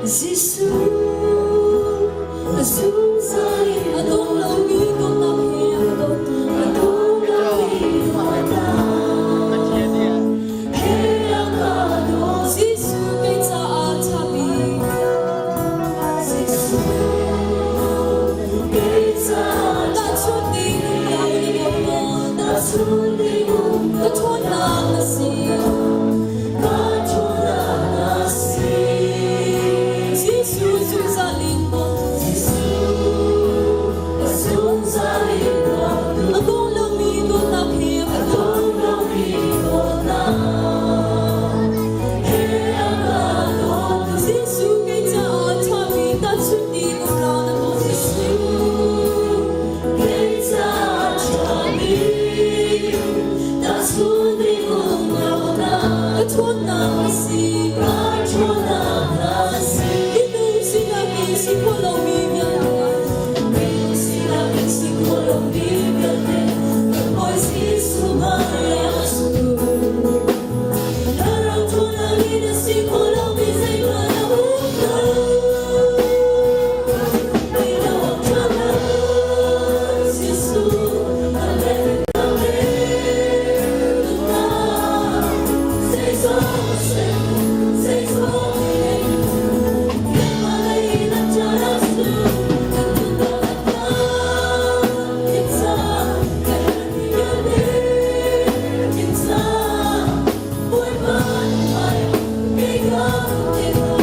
Jesuh a zungzal in a dong lomi dawtnak he a ka dawtu a dong lomi dawtnak he a ka dawt. Jesuh kei caah ṭha bik. Jesuh kei caah tahchunh ding um lo na dawtnak tahchunh ding um ka ṭhawnnak na si. Ka ṭhawnnak na si. Jesuh zungzal in dawt. Jesuh zungzal in dawt. A dong lomi dawtnak he a dong lomi dawtnak he a ka dawt. Jesuh kei caah ṭhami tahchunh ding um lo na dawt. Jesuh kei caah ṭhami tahchunh ding um lo na ka ṭhawnnak na si. Ka ṭhawnnak na si. Minung sinak in si khawh lomi vialte, minung sinak in si khawh lomi vialte, kan Bawi Jesuh hmaiah su. Na rak ṭhawnnak in a si khawh lomi zeihmanh a um lo. Mi rak ṭhawnnak Jesuh, Amen, Amen. Zeizong seh, zeizong in, kanmah lei in a ṭha su, kan nunnak a tam in cang, kan herhmi vialte in cang. Bawipa na hmaiah kei ka te hna,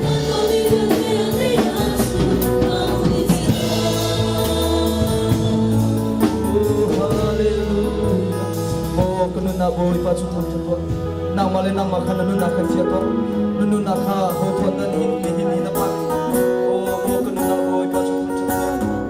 na duhmi na teinak su ka hun Maw ka nunnak Bawipa cu thangṭhat tuah. Nangmah le nangmah kha na nunnak kha chia tuah. Na nunnak kha hawi nan hin nihin ni na phak. Aw maw ka nunnak Bawipa cu thangṭhat tuah.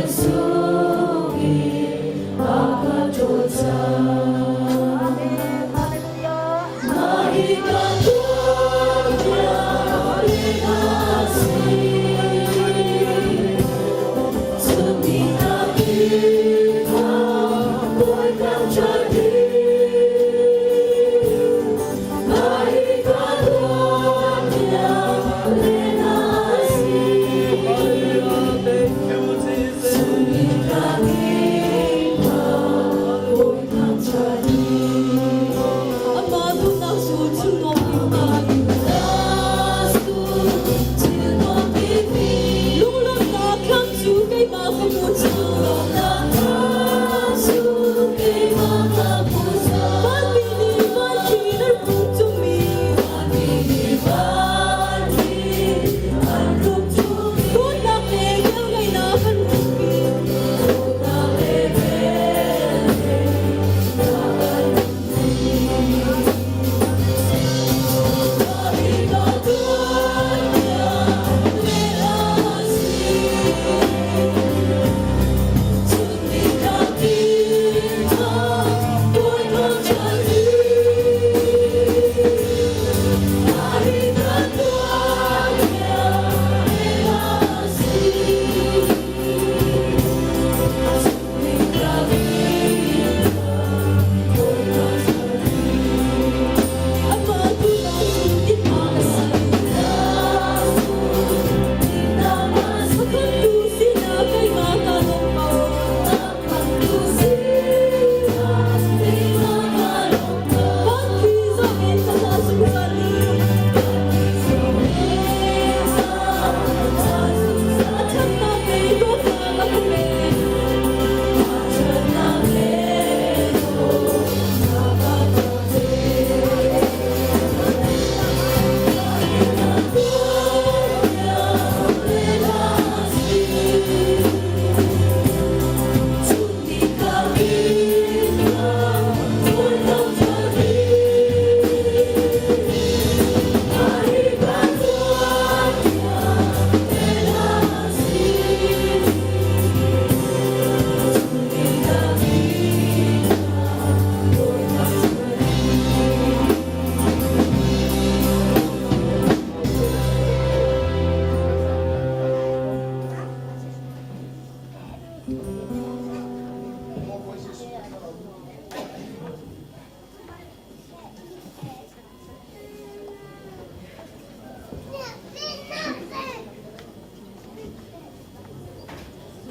Thank you, Jesus.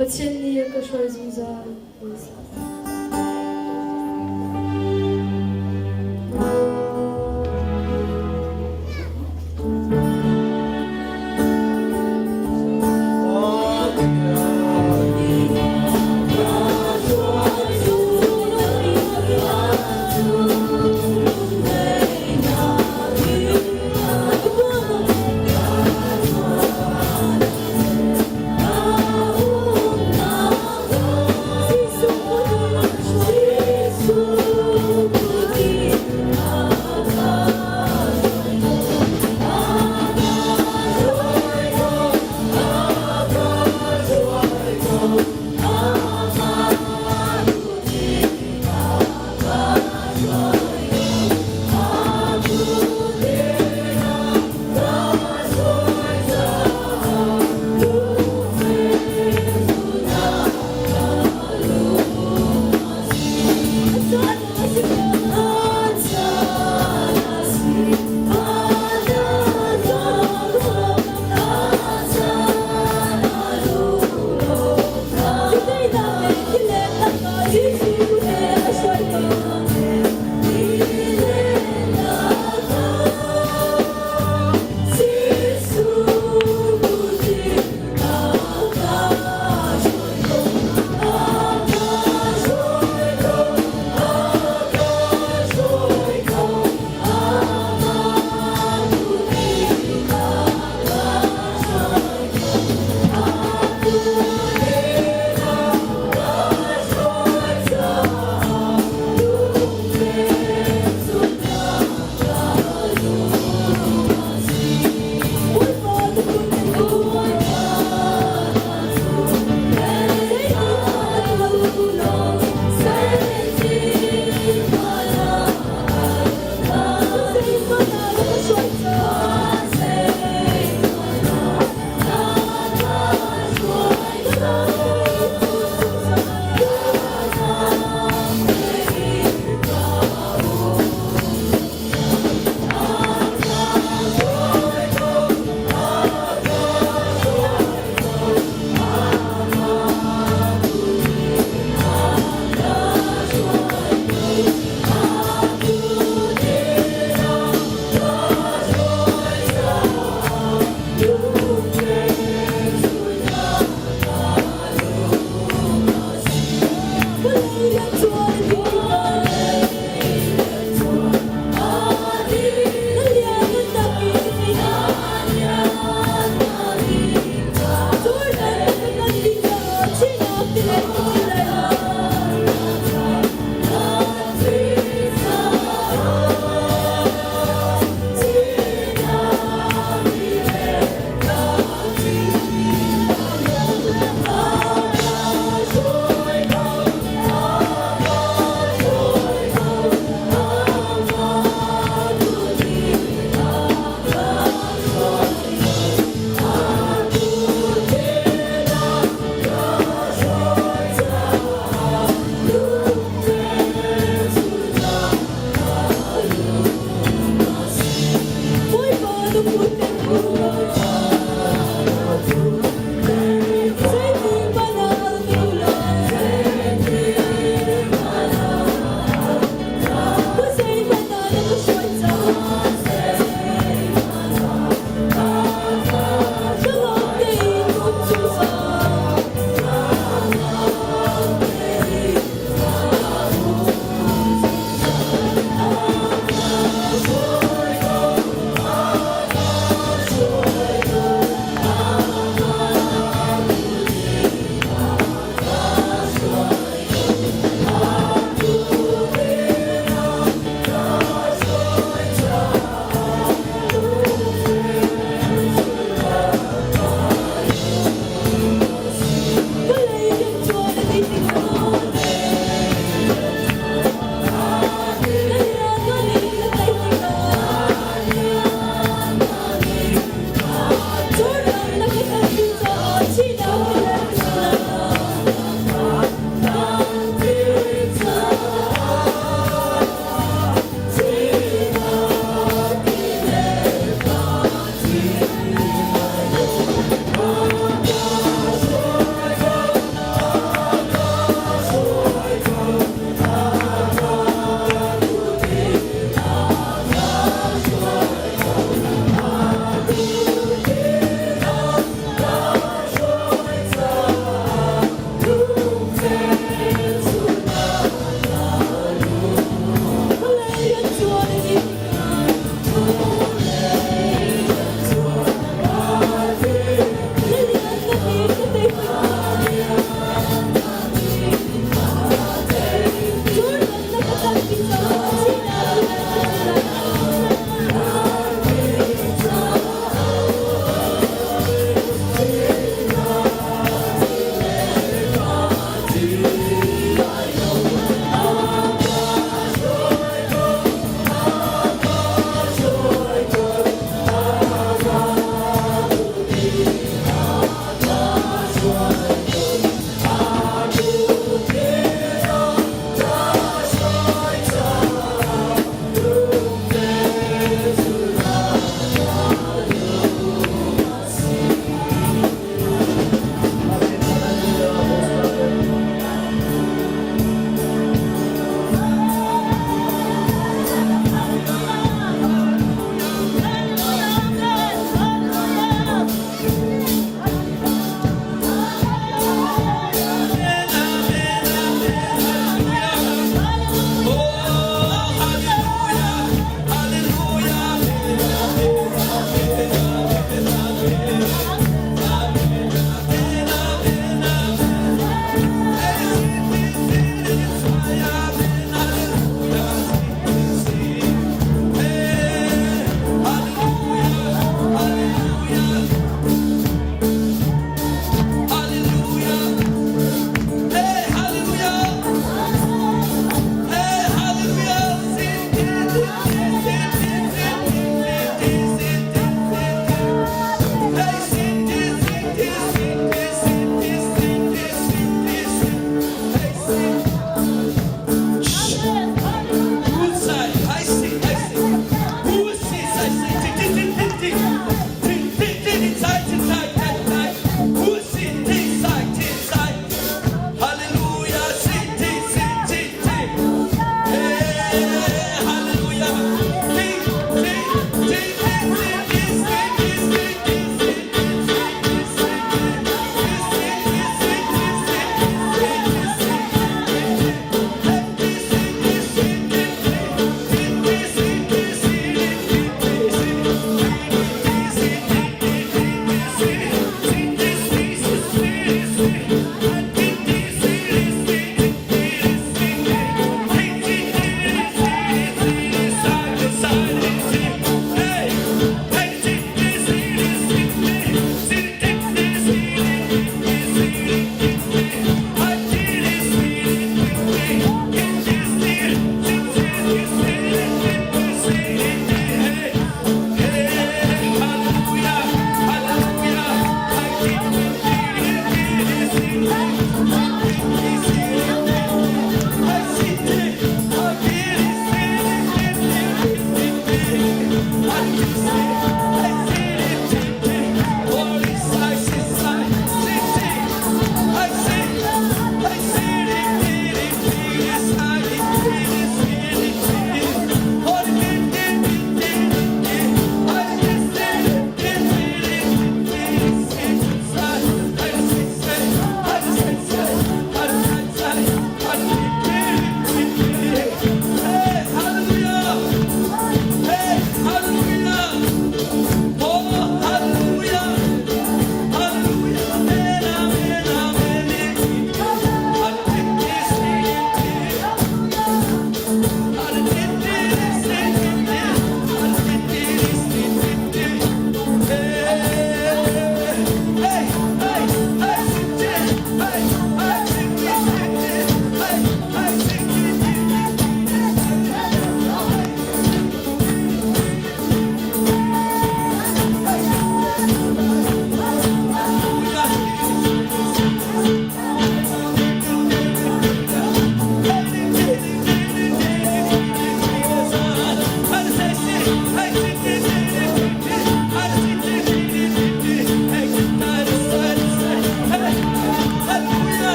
Pathian nih a ka hruai zungzal.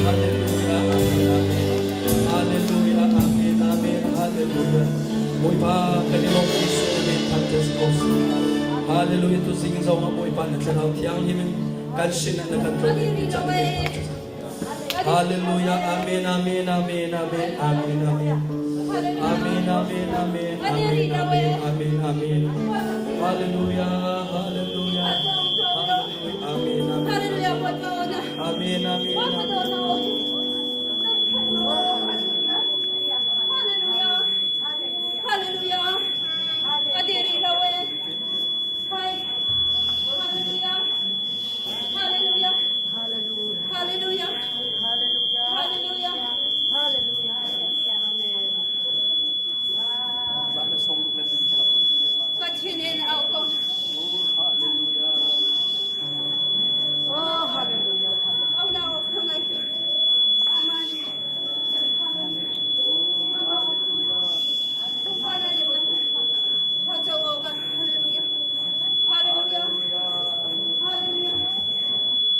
Hallelujah, Amen, Amen. Hallelujah, Amen, Amen, Hallelujah. Bawipa kan i lawm Jesuh na min thangṭhat si ko seh. Hallelujah tu zing zong ah Bawipa na thlarau thianghlim in kan sin ah na kan tlawn ti cang min thangṭhat. Hallelujah, Amen, Amen, Amen, Amen, Amen, Amen. Amen, Amen, Amen, Amen, Amen, Amen, Amen. Hallelujah, Hallelujah, Hallelujah, Amen, Amen. Amen, Amen, Amen. Hallelujah. Hallelujah. Adiri lawe. Hai. Hallelujah. Hallelujah. Hallelujah. Hallelujah. Pathian au ko. Hallelujah. Oh, hallelujah. Au lao ngai. Aman. Hallelujah. Hallelujah. Hallelujah.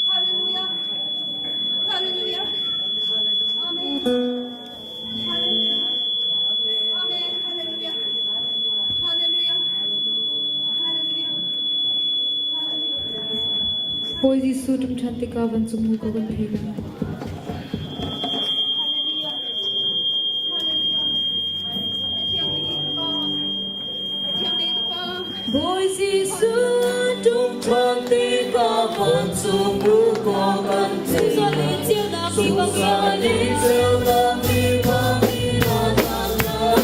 Hallelujah. Hallelujah. Amen. Hallelujah. Amen. Hallelujah. Hallelujah. Hallelujah. Hallelujah. Bawi Jesuh ṭum ṭhan tikah vancung muko kan thei lai. Hallelujah. Hallelujah. Thiang ni ka pa. Thiang ni ka pa. Bawi Jesuh ṭum ṭhan tikah vancung muko kan thei lai. Zungzal in ceunak ni bang in a tlang lai.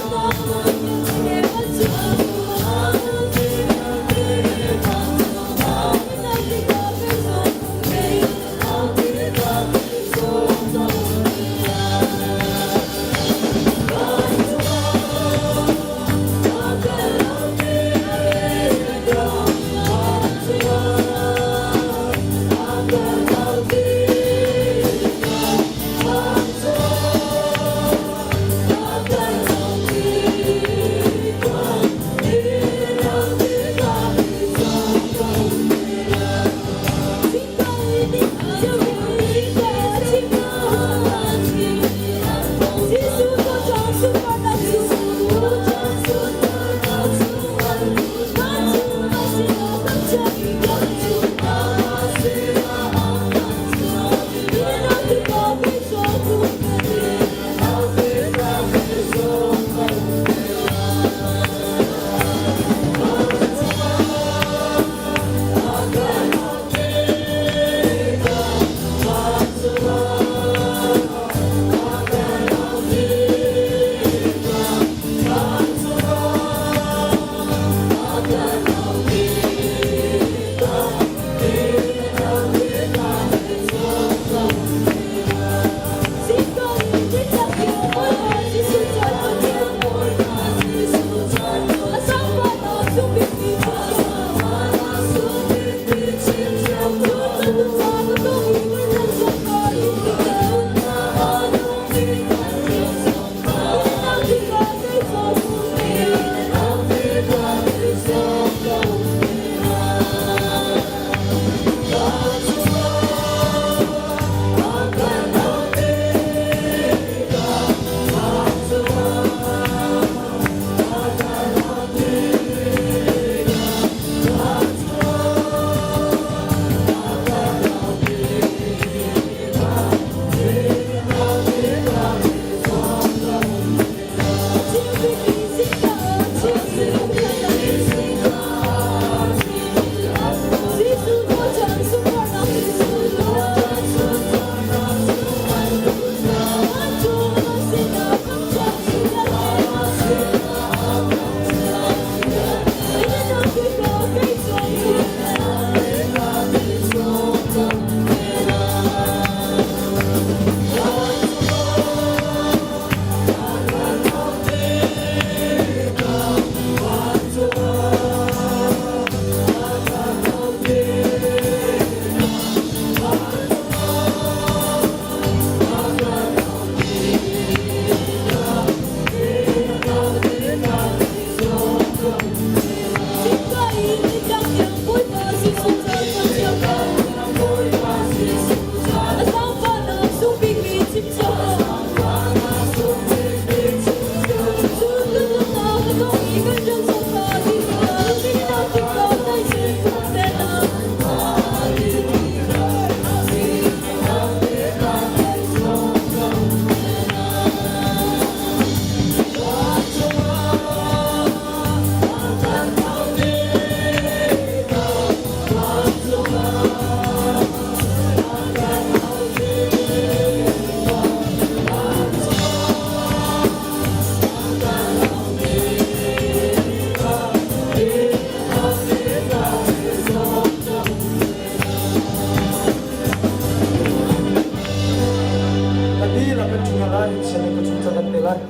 Dihlak kan ṭhu hna lai, sianginn ka chung ca kan pe lai.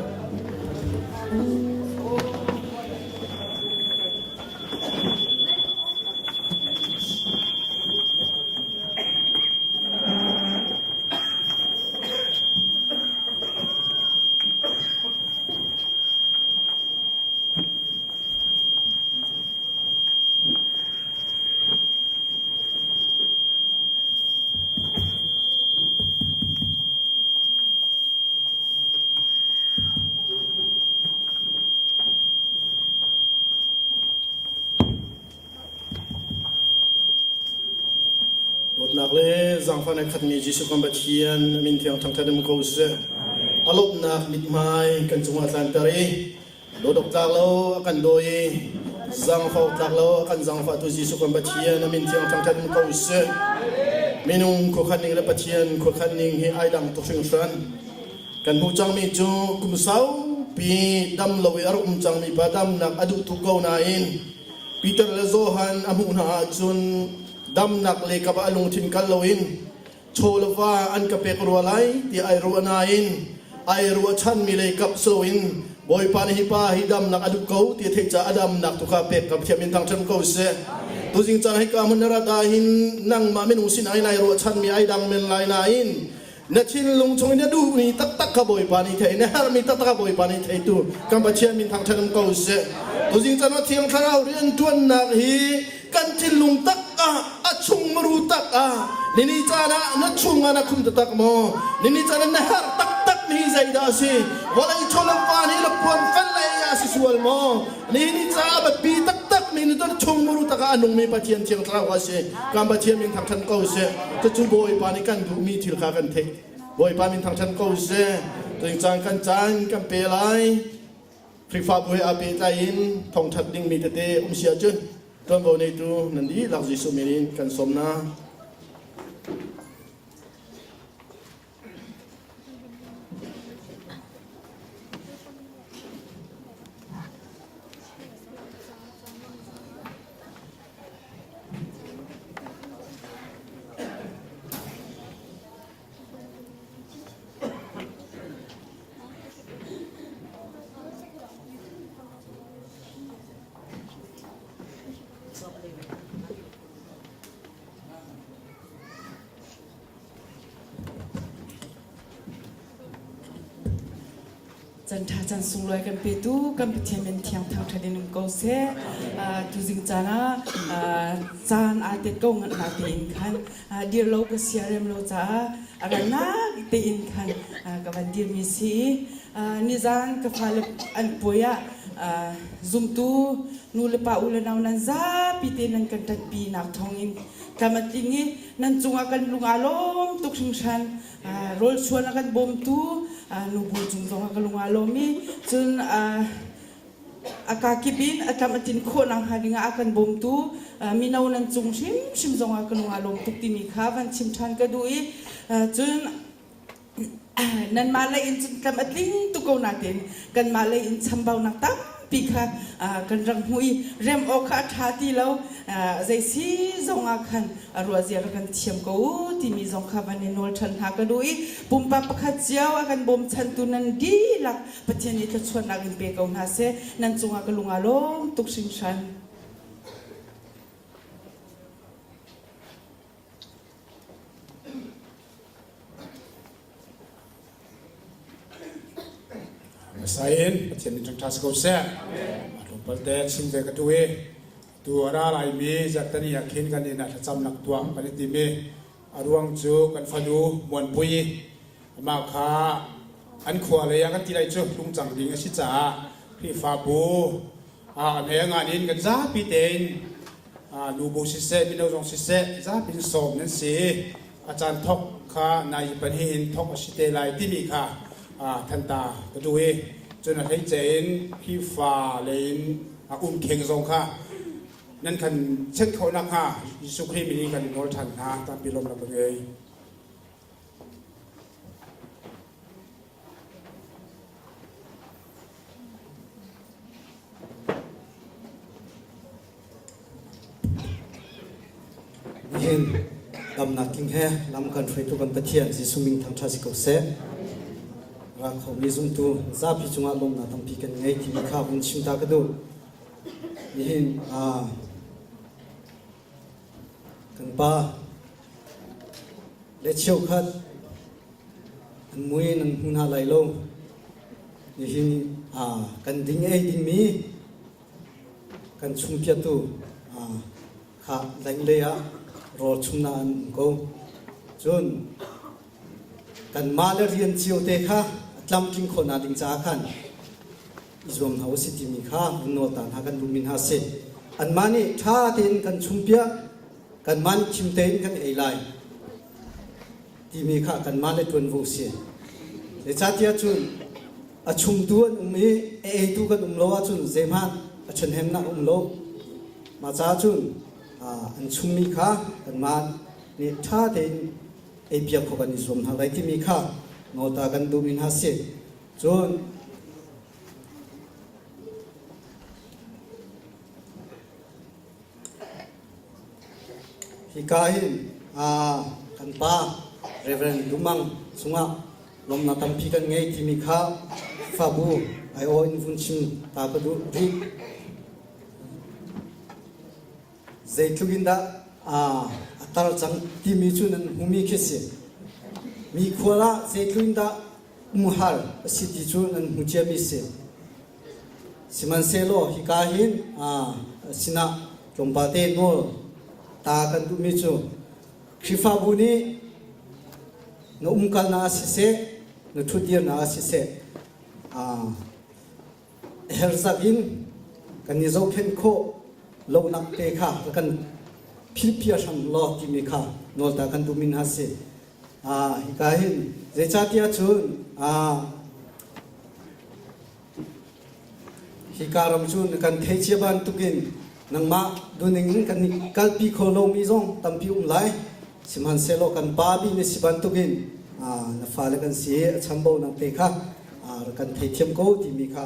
Dawtnak le zaangfahnak khatmi Jesuh kan Pathian min thiang thangṭhat in ko seh. A lawmhnak mithmai kan cungah tlanter i dawt tlak lo a kan dawi i zaangfah tlak lo a kan zaangfahtu Jesuh kan Pathian a min thiang thangṭhat in ko seh. Minung khuakhan ning le Pathian khuakhan ning hi ai dang tuk hringhran. Kan hmuh cangmi cu kum saupi dam lo i a rak um cangmi pa damnak a duh tuk ko nain Peter le Johan a hmuh hna ahcun damnak le kap ah a lungthin kal loin chaw le va an ka pek rua lai tiah ai ruah nain ai ruahchanmi lei kap si loin Bawipa nih hi pa hi damnak a duh ko ti a theih caah a damnak tu kha pek ka thiam in thangṭhat ko seh. Tuzing caan hika hmun na rat ahhin nangmah minung sinah hin ai ruahchanmi ai dang men lai nain na thinlung chung in na duhmi taktak kha Bawipa nih thei na herhmi taktak kha Bawipa nih theitu kan Pathian min thangṭhat um ko seh. Tuzing caan ah Thiang Thlarau rianṭuannak hi kan thinlung tak ah a chung muru tak ah nini caan ah na chung ah na khum taktak maw? Nini caan ah na herh taktak mi hi zeidah a si? Vawlei chawlawpa nih na puan fel lei ah si sual maw? Nini caah biapi taktak mi na chung muru tak ah a nungmi Pathian Thiang Thlarau a si. Kan Pathian min thangṭhat ko seh. Cucu Bawipa nih kan duhmi thil kha kan theih. Bawipa min thangṭhat ko seh. Tuing caan kan caan kan pe lai. Khrihfabu he aa pehtlai in thawngṭhat dingmi tete um si ahcun ṭuanvo neitu nan dihlak Jesuh min in kan sawm hna. Can ṭha can sunglawi kan petu kan Pathian min thiang thangṭhat in um ko seh. Tuzing caan ah caan aa tet ko ngat na tein khan dir lo ka siarem lo caah a rannak tein khan ka van dirmi si. Nizan ka fale an puai ah zumtu nu le pa u le nau nan zapi te nan kan ṭanpi nak thawngin tlam a tling i nan cungah kan lung aa lawm tuk hringhran. Rawl chuan a kan bawmtu nubu cung zongah ka lung aa lawm i cun a kakip in a tlam a tlin khawh nakhnga dingah a kan bawmtu mino nan cung hrimhrim zongah ka lung aa lawm tuk timi kha van chim ṭhan ka duh i cun nanmah lei in cun tlam a tling tuk ko nain kanmah lei in chambaunak tampi kha kan rak hmuh i rem awk kha a ṭha ti lo zei si zongah khan a ruahzia rak kan thiam ko u timi zong kha van i nawl ṭhan hna ka duh i pumpak pakhat cio a kan bawmchantu nan dihlak Pathian nih thluachuahnak in pe ko hna seh nan cungah ka lung aa lawm tuk hringhran. Hmasa in Pathian min ṭha si ko seh. Tlawmpal te chim ve ka tu i tu a ra laimi zarhteni ah khin kan inn ah thlacamnak tuah kan i tim i a ruang cu kan fanu Muanpui amah kha an khua lei ah kan ti lai cu lungcang ding a si caah Khrihfabu a hme ngan in kan zapi tein nubu siseh mino zong siseh zapi in sawm nan si a caan thok kha nai pahnih in thok a si te lai timi kha thanta ka duh i cun a hleice in Khrihfa lei in umkheng zong kha nan kan check khawh nakhnga Jesuh Khrih min in kan in nawl ṭhan hna tampi lawmnak ka ngei. Nihin damnak tling he lam kan hruaitu kan Pathian Jesuh min thangṭhat si ko seh. Ra khomi zumtu zapi cungah lawmhnak tampi kan ngei timi kha vun chim ta ka duh. Nihin kan pa le cheukhat an mui nan hmu hna lai lo. Nihin kan ding ei dingmi kan chungpiatu kha lenglei ah rawl chumnak an um ko. Cun kanmah le rian cio te kha a tlamtling khawhnak ding caah khan i zuam hna usih timi kha vun nawl ta hna kan duhmi hna a si. Anmah nih ṭha tein kan chumpiak, kanmah nih khim tein kan ei lai timi kha kanmah le ṭuanvo si. Zeicahtiah cun a chumtu an um i a eitu kan um lo ahcun zeihmanh a ṭhahnemnak a um lo. Mah caah cun an chummi kha kanmah nih ṭha tein eipiak khawh kan i zuam hna lai timi kha nawlta kan duhmi hna si. Cun hika hin kan pa Reverend Dumang cungah lawmnak tampi kan ngei timi kha Khrihfabu aiawh in vun chim ta ka duh rih. Zeitluk in dah a tar cang timi cu nan hmumi khi si. Mi khual ah zeitluk in dah umhar a si ti cu nan hmu ciami si. Sihmanhsehlaw hika hin sinah tlawmpal te nawl ta kan duhmi cu Khrihfabu nih na umkalnak ah siseh, na ṭhutdirnak ah siseh, herzak in kan i zohkhenh khawh lonak te kha kan philpia hram law timi kha nawlta kan duhmi hna si. Hika hin zeicahtiah cun hika ram cu kan thei cia bantukin nangmah duning in kan i kalpi kho lomi zong tampi um lai. Sihmanhsehlaw kan pa bi na si bantukin na fale kan si a chambaunak te kha kan theithiam ko timi kha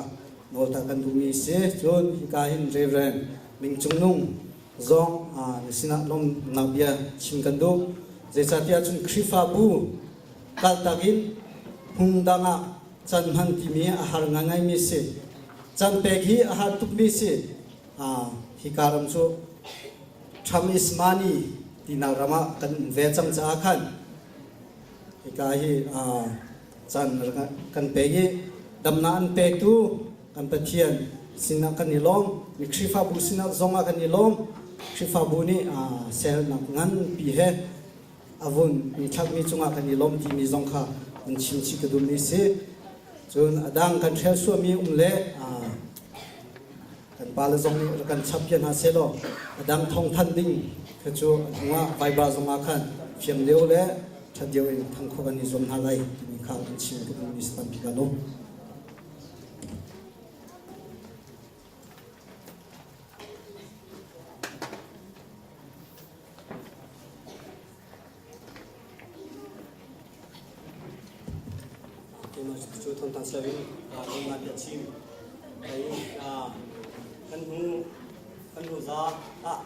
nawlta kan duhmi si. Cun hika hin Reverend Ming Cung Nung zong na sinah lawmhnak bia chim kan duh. Zeicahtiah cun Khrihfabu kaltak in hmun dang ah can hman timi a har ngaingaimi si. Can pek hi a har tukmi si. Hika ram cu Trump is money tinak ram ah kan um ve cang caah khan hika hi can kan pek i damnak an pektu kan Pathian sinah kan i lawm. Mi Khrihfabu sinah zongah kan i lawm. Khrihfabu nih sernak nganpi he a vun thlakmi cungah kan i lawm timi zong kha an chim chih ka duhmi si. Cun a dang kan hrel suami um le kan pale zong nih rak kan chap piak hna sehlaw a dang thawngthanh ding kha cu a hnuah Viber zongah khan fiang deuh le ṭhat deuh in thang khawh kan i zuam hna lai timi kha kan chim ka duhmi si tampi kan um. Keimah cu thawngthang si loin lungnak bia chim. Kan hnu kan hnu za ah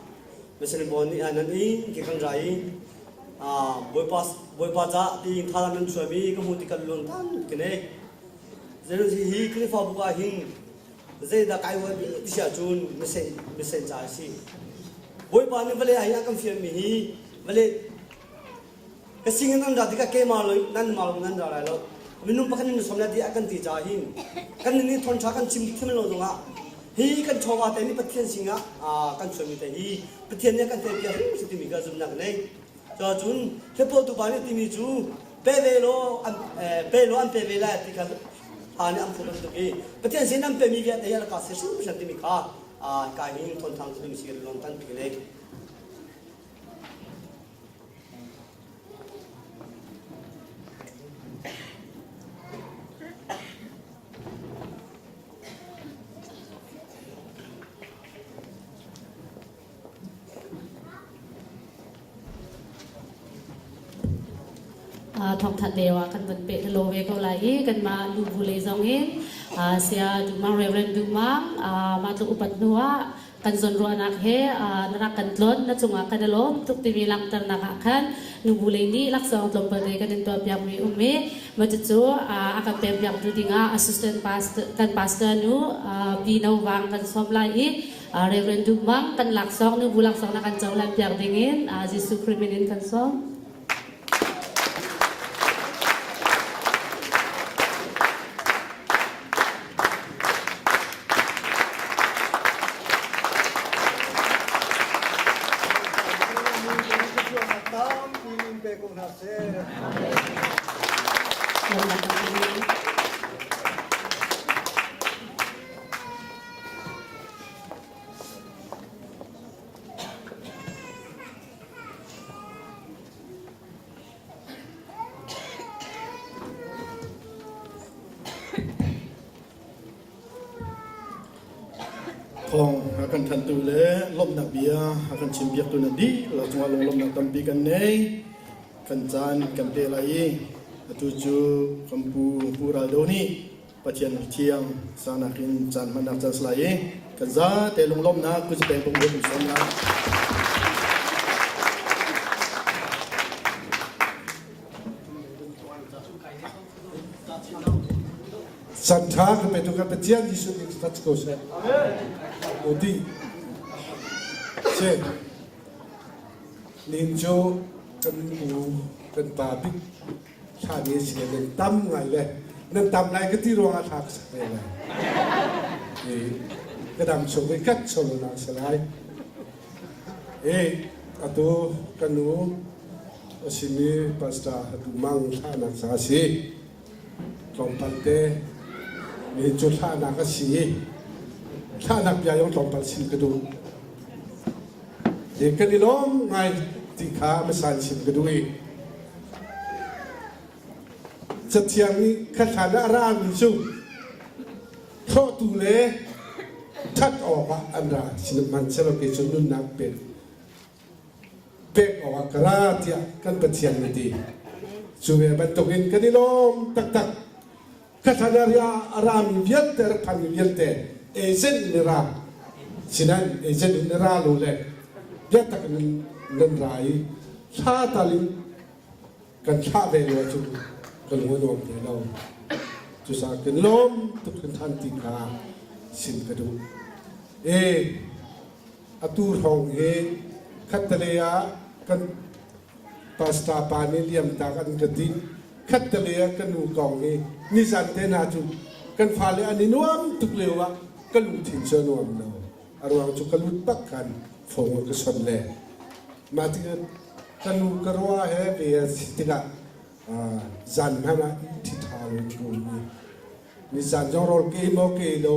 Missionary Bawi nih nan inn ke kan ra i Bawipa Bawipa ca ti thazaang nan chuahmi ka hmuh tik kan lung tan ka nei. Zeiruang hi Khrihfabu ah hin zeidah kai huai bi ti si ahcun misen misen ca a si. Bawipa nih vawlei ah hin a kan fialmi hi vawlei ka singin nan ra tikah keimah lo nan mah lo nan ra lai lo minung pakhat in som le ti a kan ti caah hin kan nih thawngṭha kan chim thiam lo zongah hi kan chawva te nih Pathian singah kan chuahmi te hi Pathian nih kan theihpiak hrim timi ka zumhnak nei cun hlepawtu pa nih timi cu pe ve law an pe law an pe ve lai ti kha ha nih an phu bantuk i Pathian sin an pemi vialte hi ka si hrimhrim timi kha ka hin thawngthang cu si lawng tan pi le Thawngthat lio ah kan van peh lo ve ko lai i kanmah lubu lei zong in saya Duhmang Reverend Duhmang mah tluk upat hnu ah Kan zawnruahnak he na rak kan tlon na cungah kan i lawm tuk timi langhternak ah khan nubu lei nih laksawng tlawmpal te kan in tuahpiakmi um i mah cucu a kan pekpiaktu dingah assistant pastor kan pastor nu Pi No Vang kan sawm lai i Reverend Duh Mang kan laksawng nubu laksawng na kan cohlan piak dingin Jesuh Khrih min in kan sawm. Thawng a kan thantu le lawmhnak bia a kan chimpiaktu na dihlak cungah lunglawmhnak tampi kan nei. Kan caan kan pe lai i atu cu kan pu Pu Ral Do nih Pathian thiang sanak in caan hmannak caan si lai i kan zate lunglawmhnak kuzipeng pung kan sawm lai. Cantha ka petu ka Pathian Jesuh nih tat ko seh. Odi. Se. Nin cu kan u kan pa bik thla ni si le nan tam ngai le nan tam lai ka ti ruangah thla ka sak ve lai. Ka dam chung i kat solo na si lai. E atu ka nu a simi pastor Hatu Mang thlahnak ca a si. Tlawmpal te mi cu thlahnak a si i thlahnak bia yong tlawmpal chim ka duh. E kan i lawm ngai ti kha hmasa in chim ka duh i Cathiang nih kha hlan ah a rami cu thlawhtu le that awkah an ra. Sihmanhsehlaw kei cu nunnak pek pek awkah ka ra tiah kan Pathian nih ti. Cu ve bantukin kan i lawm taktak. Ka hlan ah a rami vialte rak phanmi vialte agent in ra sinan agent in ra lo le biatak in nan ra i thla tal in kan thlah ve lo ahcun ka lung a nuam te lo. Cucaah kan lawm tuk kan than ti kha sim ka duh. E atu hrawng hi khattelei ah kan pastor pa nih liamtak an ka dinh khattelei ah ka nu kong hi nizan te hna cu kan fale an i nuam tuk lio ah ka lungthin cu a nuam lo. A ruang cu ka lut bak khan phone ka son le mah tikah ka nu ka rua he ve a si tikah zan hmang ah ṭhi ṭha lo in ka um i nizan zong rawl ke maw ke lo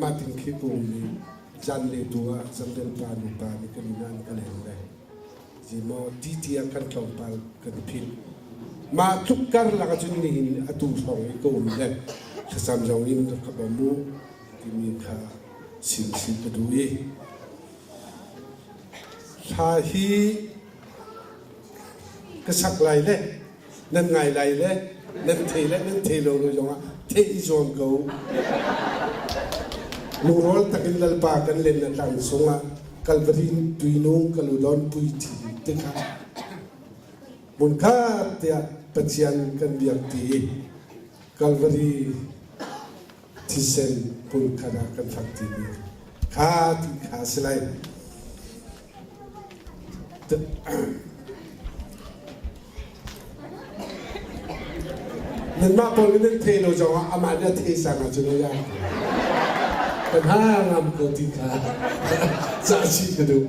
mah ting khi ka um i zan le tu ah zanrel pa nu pa nih kan inn ah an ka leng le zimaw ti tiah kan tlawmpal kan philh mah tluk karlak ahcun nihin atu hrawng i ka um le thlacam zong in rak ka bawm u timi kha sim si ka duh i hla hi ka sak lai le nan ngai lai le nan thei le nan thei lo lo zongah theih i zuam ko lungrual takin lalpa kan len na tlang sungah Kalvari tuinung kaludon pui thi tikha hmunkhat tiah Pathian kan biak ti i Kalvari thisen hmunkhat ah kan fak ti mi kha ti kha si lai. Nanmah pawl nih nan thei lo zongah amah nih a thei sang ahcun a ya. Kan ha ngam ko ti kha cah chih ka duh.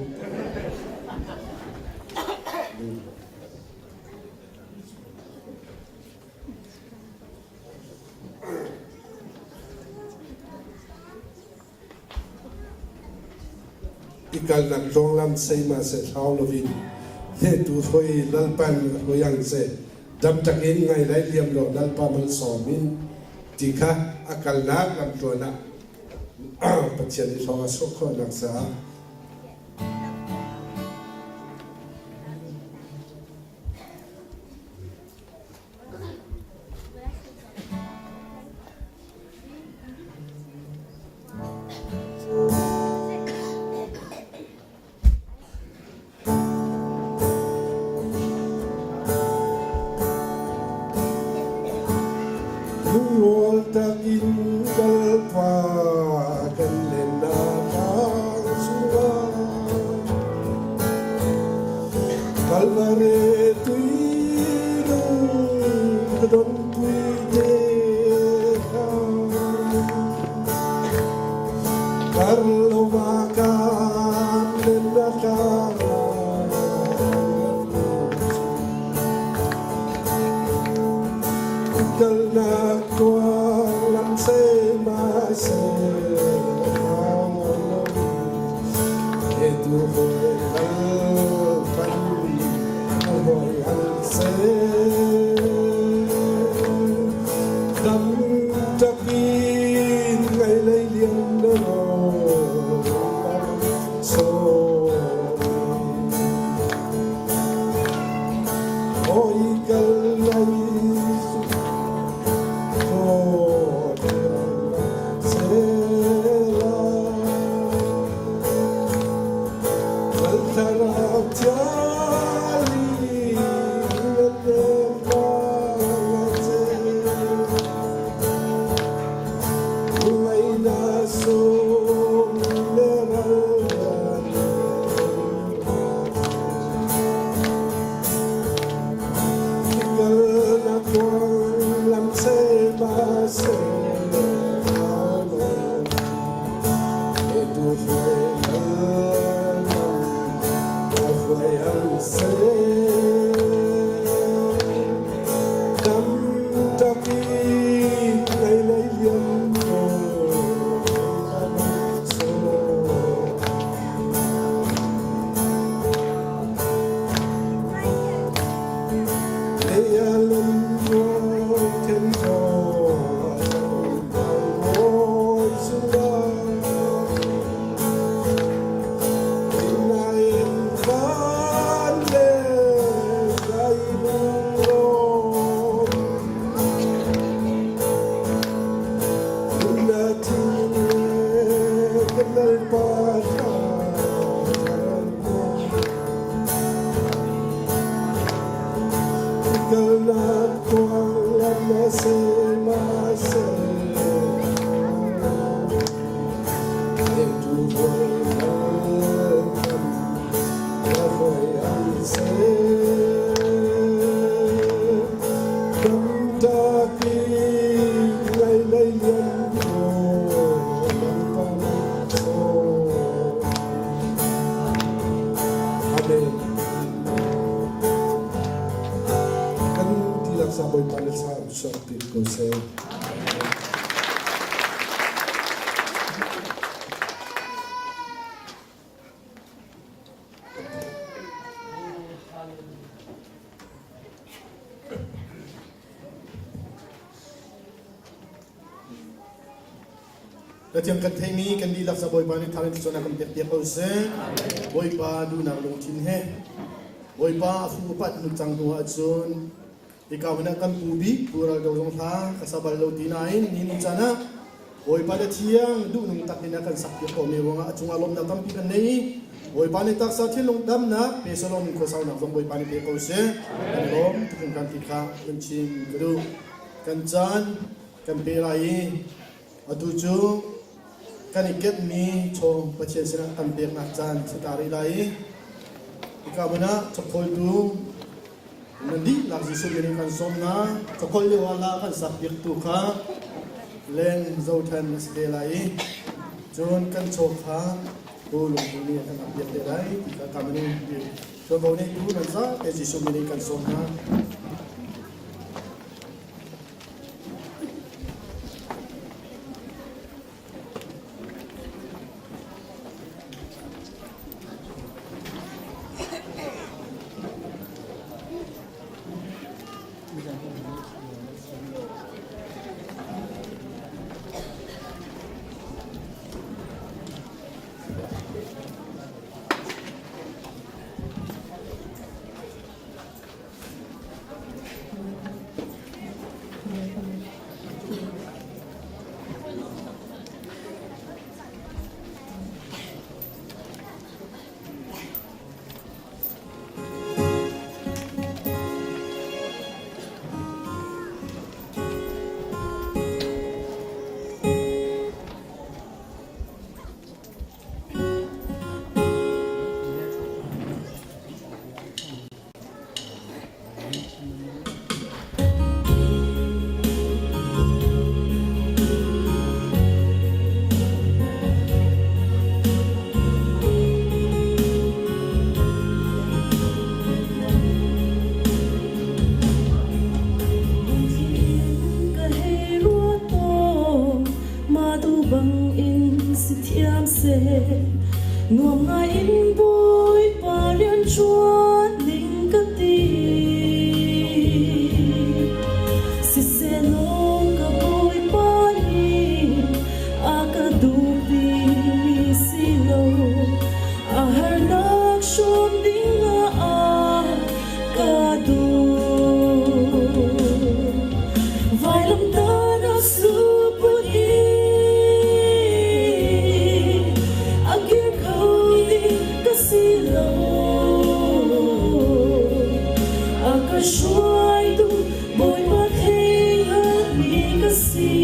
I kalnak tlawnglam seima se thlau loin hnetu hruai lalpan hruai ang se damtak in ngai lai liam lo lalpa malsawm in ti kha a kalnak lamtluan ah Pathian nih hlawh a sawh khawhnak caah Lungrual takin kalpa kan lennak tlang chungah Kalvare tui nung ka don pui te kha Karlova kan lennak tlang Kalnak tuang lam se ma se He tu hoi hal pan hoi hal se Dam takin ngai lei lian lo so Hoi kal lai su Kan tilak sa Bawipa le sa suak te ko seh. Pathian kan theimi kan dihlak sa Bawipa nih thar in thluachuahnak kan pek piak ko seh. Bawipa duhnak lungthin he Bawipa a fu upat hnu cang hnu ahcun hika hmun ah kan pu bik pu ral do zong hla ka sa bal lo ti nain ni ni caan ah Bawipa le thiang duhnung tak in a kan sak piak ko mi ruangah a cungah lawmnak tampi kan nei i Bawipa nih taksa thinlung damnak pe salom khuasaunak zong Bawipa nih pe ko seh. Kan lawm tukun kan ti kha kan chim ka duh. Kan caan kan pe lai i Atu cu kan i kepmi chaw Pathian sinah kan peknak caan si ta rih lai i hika hmun ah chawkhawltu nan dihlak Jesuh min in kan sawm hna. Chawkhawl lio ah la kan sak piaktu kha leng zothan a si te lai i cun kan chaw kha tu lungphu nih a kan ap piak te lai ti kha ka minung tuanvo neitu nan zate Jesuh min in kan sawm hna. seh nuam ngai in Bawipa rian ṭuan ning ka ti. Siseh ka Bawipa nih a ka duhpi mi si lo, a harnak hrawm ding ah a ka duh. Vailamtahnak suput i a kir kho ding ka si lo. A ka hruaitu Bawipa theihngalhmi ka si.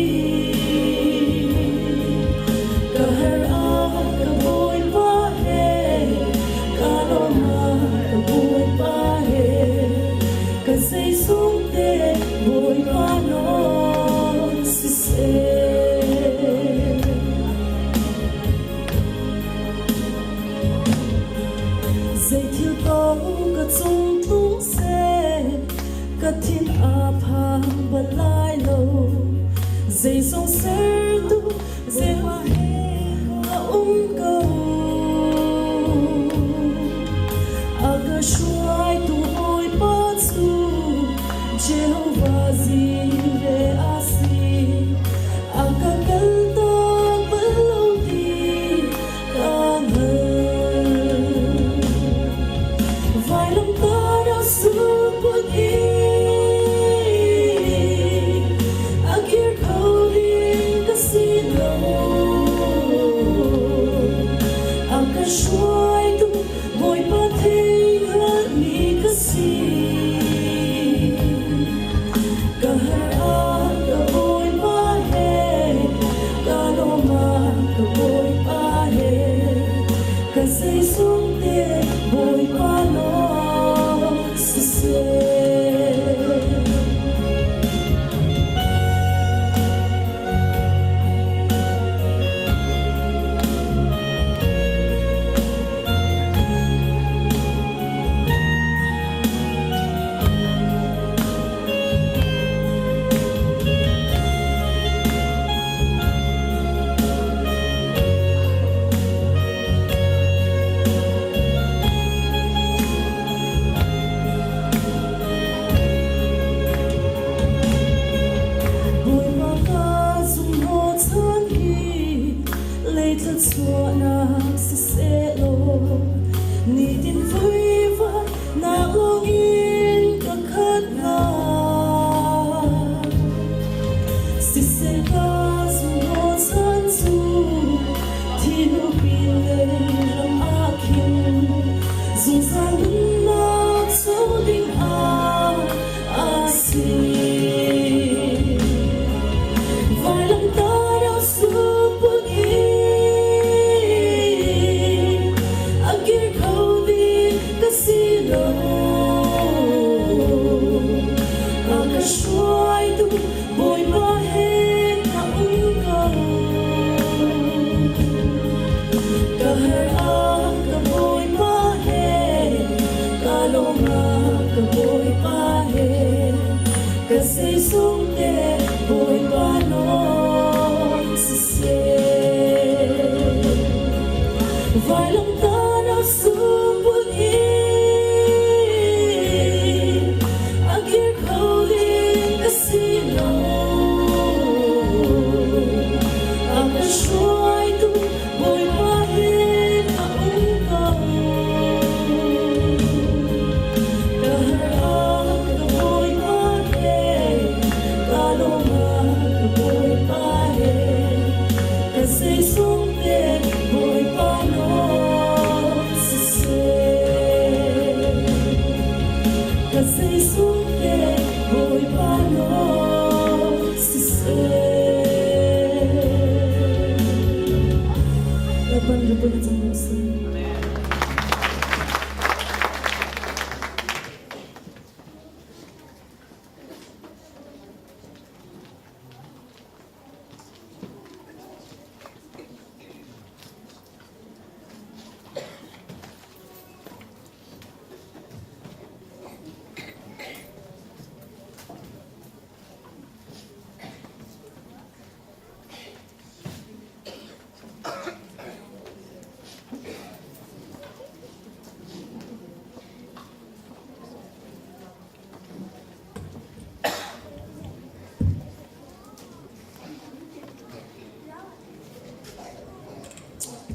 Ka har ah ka Bawipa he, ka lawm ah ka Bawipa he, ka zeizong te Bawipa nawl siseh. Zeithil paoh ka cung tlung seh, ka thin a phang bal lai lo. Zeizong sertu Bawipa he ka um ko. A ka hruaitu Bawipa cu Jehovah Jireh a si. A ka kaltak bal lo ti ka hngalh. Vailamtahnak suput i a kir kho ding ka si lo. A ka hruaitu Bawipa theihngalhmi ka si. Ka har ah ka Bawipa he, ka lawm ah ka Bawipa he, ka zeizong te Bawipa lawng siseh. Bawipa ka zumhnawhchan hi leitla chuahnak siseh law nitin vuivai nak lawngin ka khat hnga. Siseh ka zumhnawhchan cu thinu pinlei ram ah khin zungzal nunnak co ding ah a si. Vailamtahnak suput i a kir kho ding ka si lo. A ka hruaitu Bawipa he ka um ko. Ka har ah ka Bawipa he, ka lawm ah ka Bawipa he, ka zeizong te Bawipa nawl siseh. Vailamtahnak suput i a kir kho ding ka si lo. A ka hruaitu Bawipa he ka um ko. Ka har ah ka Bawipa he, ka lawm ah ka Bawipa.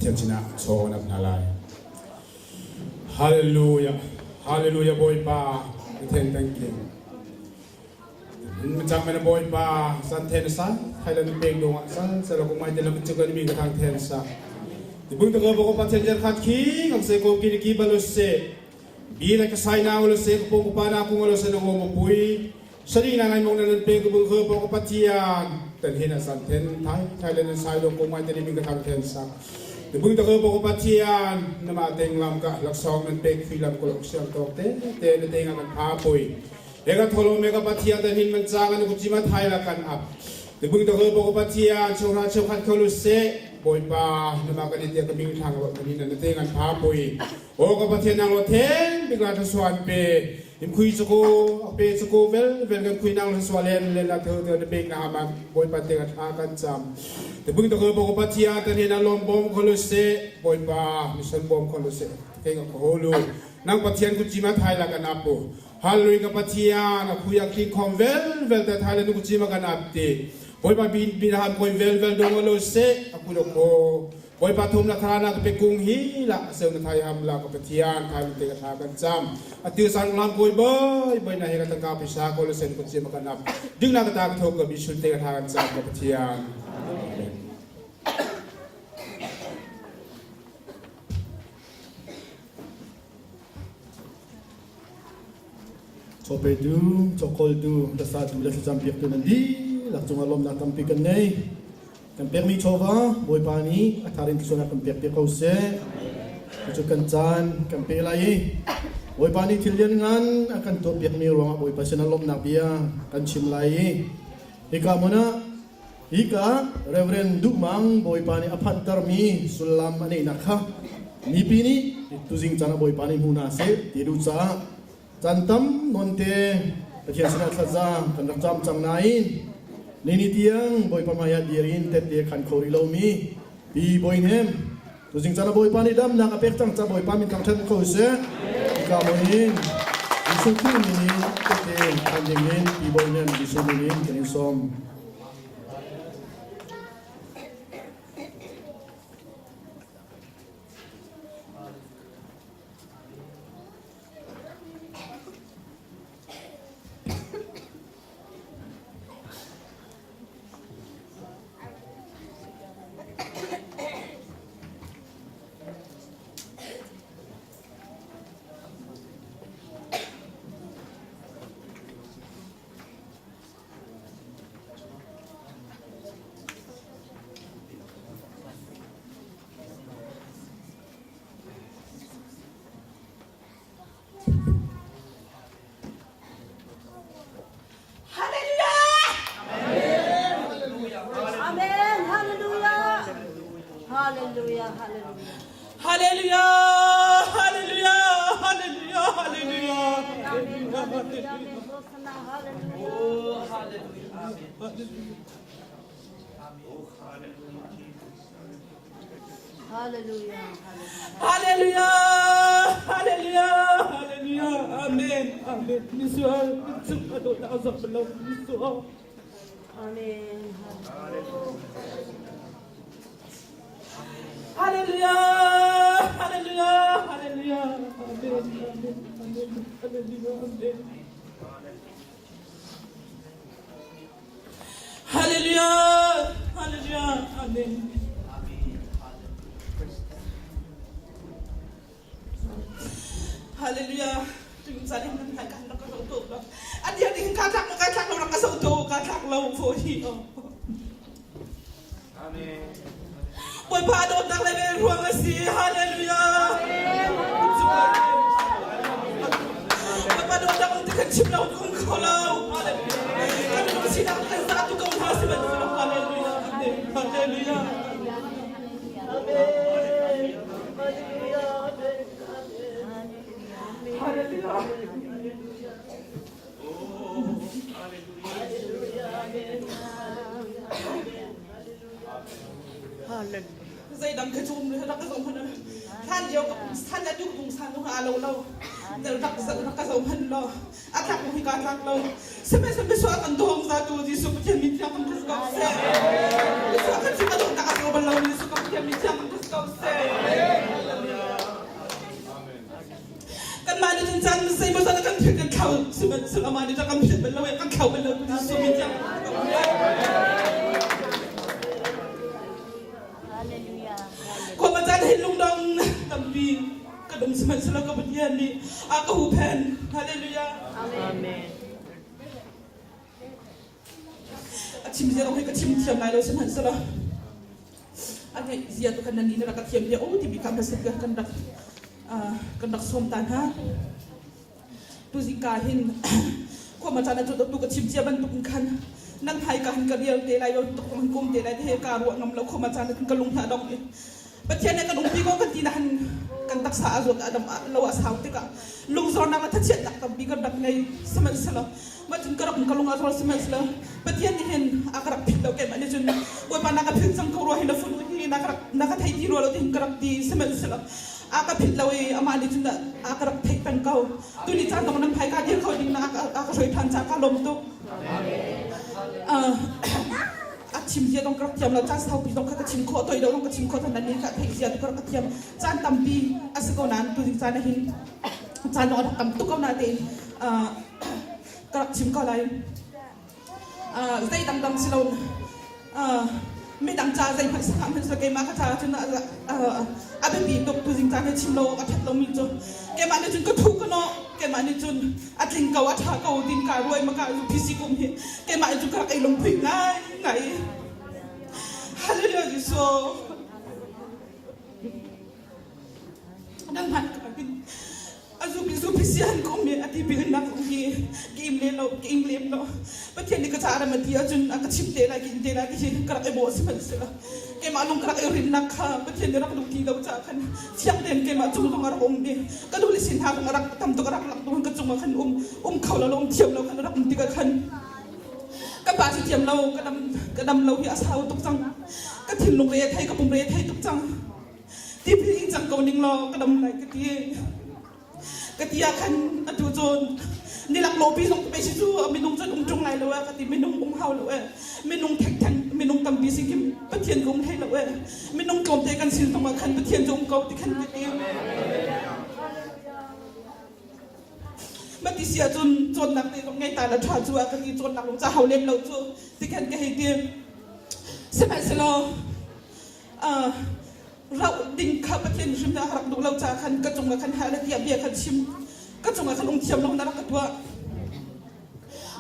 Pathian sinah chaw kan ap hna lai. Hallelujah. Hallelujah Bawipa. Pathian thank you. Macang men Bawipa san then sa Thailand pek dong ah san sala ko mai te lam chu kan mi ka thang then sa. Tibung to ko ko pathian jar khat khi ngam se ko ki ki balu se. Bi la ka sai na lo se ko pong pa na kung lo se no mo pui. Sari na ngai mong na lan pe ko bung kho po ko pathian tan hin a san then Thai Thailand sai dong ko mai te mi ka thang then sa. Tibung to ko po ko pathian na ma teng lam ka laksong nan pek phi lam ko lok siam tok te te na te nga kan pha pui. Eka tholo mega Pathian tan hin man chang an kuchima thai la kan ap. Tibung to ko ko Pathian chora cheu khat kholu se Bawipa nama kan tia ka ming thang lo kan in na te ngan pha pui. O ka Pathian nang lo then bigla tha suan pe im khui chuko pe chuko vel vel kan khui nang lo swa len len la tho te na bek na ma Bawipa te ka tha kan cham. Tibung to ko ko Pathian tan hin alom bom kholu se Bawipa mission bom kholu se ke ka kholu nang Pathian kuchima thai la kan apu. Hallelujah ka Pathian a phui a khing khom vel vel te thai le nu chi ma kan ap ti Bawipa bin bin ham koi vel vel dong lo se a ku lo ko Bawipa thum la thara na ka pe kung hi la seu na thai ham la ka Pathian thai te ka tha kan cham atu san lam koi boy boy na he ka tangka pisa ko lo sen ko chi ma kan ap ding na ka ta ka thok ka bi shul te ka tha kan cham ka Pathian Amen. Chawpetu, chawkawltu, lasatu le thlacampiaktu nan dihlak cungah lawmnak tampi kan ngei. Kan pekmi chawva Bawipa nih a thar in thluachuahnak kan pek piak ko seh. Cucu kan caan kan pe lai i Bawipa nih thil lianngan a kan tuahpiakmi ruangah Bawipa sinah lawmhnak bia kan chim lai i hika hmun ah hika Reverend Duh Mang Bawipa nih a phanhtermi sullam a neihnak kha mipi nih tuzing caan ah Bawipa nih hmu hna seh ti duh caah caan tam nawn te Pathian sinah thlaza kan rak cam cang nain nini tiang Bawipa hmai ah dir in tette khan kho rih lomi Pi Bawi Hnem tuzing caan ah Bawipa nih damnak a pek cang ca Bawipa min thangṭhat ko seh. Hika hmun in Jesuh Khrih min in tette khan ding in Pi Bawi Hnem Jesuh min in kan in sawm. Amen. Hallelujah. Hallelujah. Hallelujah. Hallelujah! Hallelujah! Hallelujah! Hallelujah! Amen. Hallelujah. Amen. Hosanna. Hallelujah. Oh, hallelujah. Amen. Hallelujah. Hallelujah! Hallelujah! Hallelujah! Amen. Amen. Misual, cung a dawtnak a zok bal lo. Misual. Amen. Hallelujah! Hallelujah! Hallelujah! Amen. Amen. Amen. Hallelujah. Amen. Hallelujah! Hallelujah! Amen. Hallelujah. Tung sa ding nan kan rak ka zo to lo. A dia ding ka tlak ka tlak lo rak ka zo to ka tlak lo fo hi o. Amen. Bawipa dawtnak le vel ruang a si. Hallelujah. Bawipa dawtnak um ti kan chim lo kum kho lo. Hallelujah. Kan minung sinak kan za tu ko hna sihmanhsehlaw hallelujah. Hallelujah. Hallelujah. Zeidang khi cu rak ka zoh hmanh hlan lio ka pungsan le tu ka pungsan nu a lo lo rak rak ka zoh hmanh law a tlak hi ka tlak lo sihmanhsehlaw misual kan dawng za tu Jesuh Pathian min thiang kan ko seh misual kan si ka dawh tak a zo bal lo Jesuh ka Pathian min thiang kan ko seh. nih kan philh bal lo kan thlau bal lo tu Jesuh min tiang Khua caan hin lungdong tampi ka dum sihmanhsehlaw ka Pathian nih a ka huhphen. Hallelujah. Amen. A chim zia hi ka chim thiam lai lo sihmanhsehlaw a ngeih zia tu khan nan nih na rak ka thiam bia o timi kha hmasat kan rak kan rak sawm ta hna. Tuzingka hin khuama caan ah tu ka chim cia bantuk in khan nan hai ka hin ka rial te lai lo tuk han kum te lai te he ka ruah ngam lo khuama caan ah ka lung hna dong i Pathian nih kan umpi ko kan ti na han kan taksa a zawt a dam lo a sau tikah lungzornak le thachiatnak tampi kan rak ngei sihmanhsehlaw mah cun ka rak ka lung a zor sihmanhsehlaw Pathian nih hin a ka rak phit lo keimah nih cun Bawipa na ka philh cang ko rua hi na funu hi na ka rak na ka thei ti rua lo ti hin ka rak ti sihmanhsehlaw a ka philh lo i amah nih cun a ka rak theih peng ko. Tuni caan dong nan hmaika dir kho ding na a ka hruai ṭhan caah ka lawm tuk. A chim zia dong ka rak thiam lo caan saupi dong kha ka chim khawh toi lo dong ka chim khawh than nan ka theih zia tu ka rak ka thiam caan tampi a si ko nain tuzing caan ah hin caan dong a rak tam tuk ko na tein ka rak chim ko lai. Zei dangdang si lo midang ca zeihmanh si hlah hmanh keimah ka caah cun a biapi tuk tuzing caan hi chim lo awk a ṭhat lomi cu keimah nih cun ka thu ka nawh keimah nih cun a tling ko a ṭha ko tin ka ruai ma ka PC kum hi keimah nih cun ka rak ei lungphui ngai ngai Hallelujah Jesuh nangmah a zupi zupi sian ko mi a ti bil nak hi ki im le lo ki im lem lo pathian nih ka ca ram a ti ahcun a ka chim te lai ki in te lai ti hi ka rak i bawh si hmanh sila keimah lung ka rak i rin nak kha pathian nih rak duh ti lo ca khan fiang tein keimah cung zong a rak um i ka duh le sin hna zong a rak tam tuk a rak lak tu ka cung ah khan um um kho lo um thiam lo khan rak um tikah khan ka pa si thiam lo ka dam ka dam lo hi a sau tuk cang ka thinlung re thei ka pum re thei tuk cang Tipil ing cang ko ning law ka dam lai ka ti. Ka ti ah khan atu cun nilak lawpi zong pe si cu minung cun um ṭung lai lo eh ka ti minung um hau lo eh minung thektheng minung tampi si khi Pathian ka um hlei lo eh minung tlawmte kan sin zong ah khan Pathian cu um ko ti khan ka ti. Mati si ahcun cawnnak te zong ngei ta la ṭha cu a ka ti cawnnak lung ca hau lem lo cu ti khan ka hei ti. Sihmanhsehlaw rauh ding kha Pathian hrim nih a rak duh lo caah khan ka cungah khan hal tiah bia khan chim ka cungah khan um thiam lo na rak ka tuah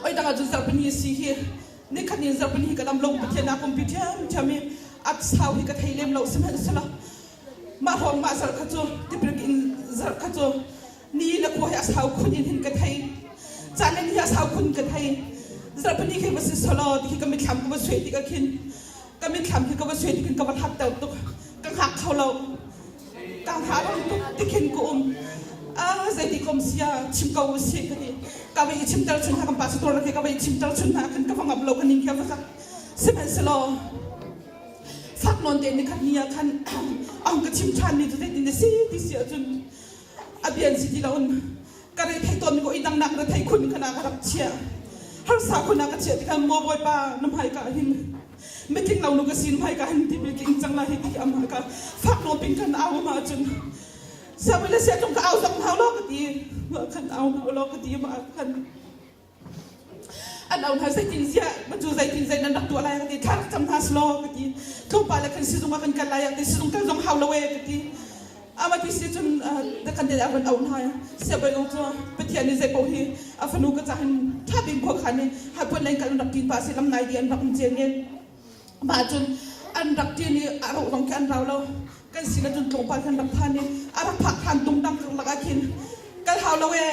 oi dang ahcun zarhpini si hi nikhat ni zarhpini hi ka dam lo Pathian a kumpi ṭhiamṭhiam i a sau hi ka thei lem lo sihmanhsehlaw mah hrawng mah zarh kha cu tipil in zarh kha cu ni le khua hi a sau khun in hin ka thei caan le ni hi a sau khun ka thei zarhpini khi va si solo ti khi ka mitthlam ka va suai tikah khin ka mitthlam khi ka va suai tikhin ka va hlat ter tuk ka hngak kho lo ka hngah rang tuk tikhin ka um ah zeiti kom sia chim ko usih ka ti ka va i chimter chun hna kan pastor ke ka va i chimter chun hna khan ka va ngam lo ka ning khi va zak sihmanhsehlaw fak nawn te ni khat ni ah khan ang ka chim ṭhan mi cu zeitin na si ti si ahcun a bian si ti loin ka re thei tawn ko i dangnak re thei khun kana ka rak chiah harsa khun ka chiah tikhan maw bawipa na hmai ka hin mitling lo nu ka sin hmai ka hin ti bil king cang la hi ti am ka fak no pin kan au ma cun siawile sia tung ka au zong hau lo ka ti kan au hau lo ka ti ma kan An au hna zeitin ziah cu zeitin zei nan rak tuah lai ka ti thla rak cam hna selaw ka ti tlawmpal le khan sizung ah kan kal lai ti sizung kal zong hau lo e ka ti ama ti si cun kan te a van au hna siabawi lung cu Pathian nih zei paoh hi a fanu ka cah hin ṭha bik khua khan i hapuan lei kal an rak ṭin pah si lam nai di an rak um cen ngen mah cun an rak ṭin i a roh zong khi an rau lo kan sin ah cun tlawmpal khan rak phan i a rak phak than tung dang karlak ah khin kal hau lo e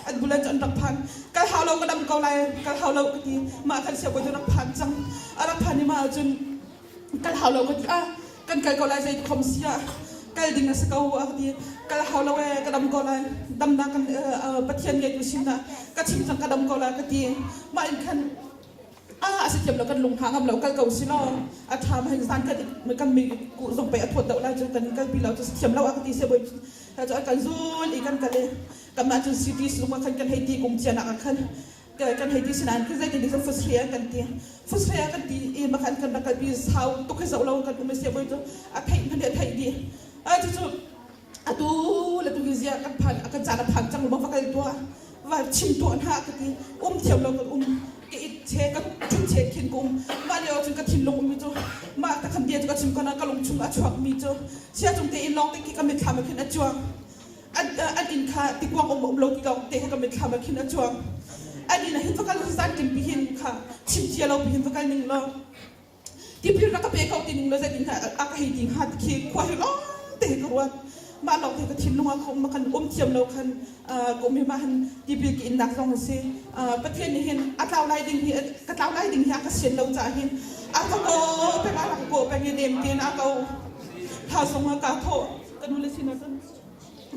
an bulan cu an rak phan kal hau lo ka dam ko lai kal hau lo ka ti mah khan siabawi cu rak phan cang a rak phan i mah cun kal hau lo ka ti ah kan kal ko lai zei khom si ah kal ding a si ko a ka ti kal hau lo e ka dam ko lai damnak kan Pathian ngeitu sin ah ka chim cang ka dam ko lai ka ti mah in khan a si thiam lo kan lung hna ngam lo kal ko si law a tha ma hin zan kan kan mi ku zong pe a thawt deuh lai cu kan kal pi lo cu thiam lo a ka ti se boi cu kan zul i kan kal i kan mah cun city sung ah khan kan hei ti kum cian ah khan kan hei ti sinain kan zeitin ti fusri an kan ti fusri an kan ti i makhan kan rak kal pi sau tuk hi zoh lo kan um se boi cu a theih hmanh a theih di a cu cu atu le tu hi zia kan phan kan caan a phan cang ma va kal tua. Va chim tuah hna ka ti. Um thiam lo kan um. Ka it che ka thut che khin ka um. Mah lio cun ka thinlung ummi cu mah ta khan bia cu ka chim ko na ka lung chung a chuak mi cu sia cung te in lawng te khi ka mitthlam ah khin a cuang. An inn kha tikuang um um lo ti lawng te kha ka mitthlam ah khin a cuang. An inn ah hin va kal zan ṭin pi hin kha chim cia lo pi hin va kal ning law tipil rak ka pe ko ti ning law zeitin a ka hei ti hnga ti khi khua hi lawng te hi ka ruat. Mah lawng te ka thinlung ah ka um kan um thiam lo khan ka um hi mah han tipil ka innak zong a si. Pathian nih hin a tlau lai ding hi ka tlau lai ding hi a ka sian lo caah hin a ka ko peng a rak ko peng i nem tein a ko tha zong a ka thawh ka nu le sinah cun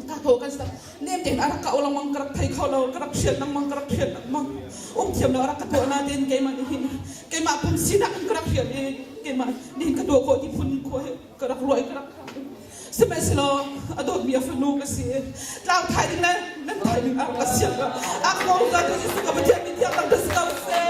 ka thaw kan sak nem tein a rak ka lengmang ka rak thei kho lo ka rak hrial lengmang ka rak hrial lengmang um thiam lo a rak ka tuah na tein keimah nih hin keimah pum sinak in ka rak hrial i keimah nih ka tuah khawh ti phun khua hi ka rak ruah i ka rak sihmanhsehlaw a dawtmi a fanu ka si tlau thai ding le nan thai ding a rak ka siang a ko ka tu Jesuh ka Pathian mi thiang tak si ko seh.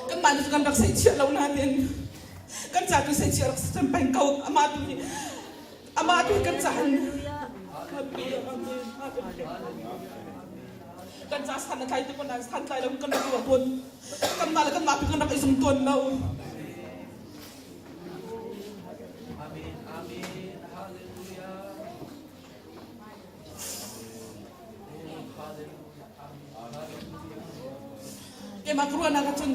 Kanmah nih kan rak seihchiah lo nain kan ca tu seihchiah rak si peng ko. Amah tu hi amah tu hi kan ca hin kan ca san a tlai tuk nain san tlai lo kan rak ruah tawn. Kanmah le kanmah tu kan rak i zum tawn lo. Amen. Amen. Hallelujah. Keimah ka ruahnak ahcun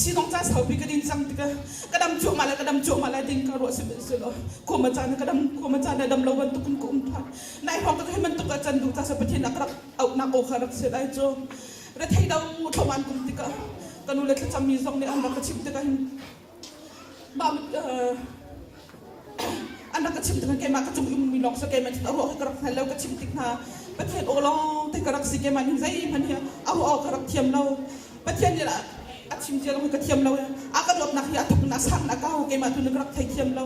sidong ca saupi ka din cang tikah ka dam cuahmah le ka dam cuahmah lai ding ka ruah sihmanhsehlaw khua caan ka dam khua caan dam lo bantuk in ka um than. Nai hrawng ka hi bantuk ah can duh ca sa Pathian a ka rak auhnak aw kha rak si lai cu rethei do thloman kum tikah ka nu le thlacammi zong nih an rak ka chimh tikah hin mah an rak ka chimh tikah keimah ka cung ummi lawng si keimah a ruah ka rak hngal lo ka chimh tik hna Pathian aw lawng te ka rak si keimah nih zeihmanh hi a ruah awk ka rak thiam lo Pathian nih a chim cia ka thiam lo a ka dawtnak hi a thuk na sang na kau keimah tu na ka rak thei thiam lo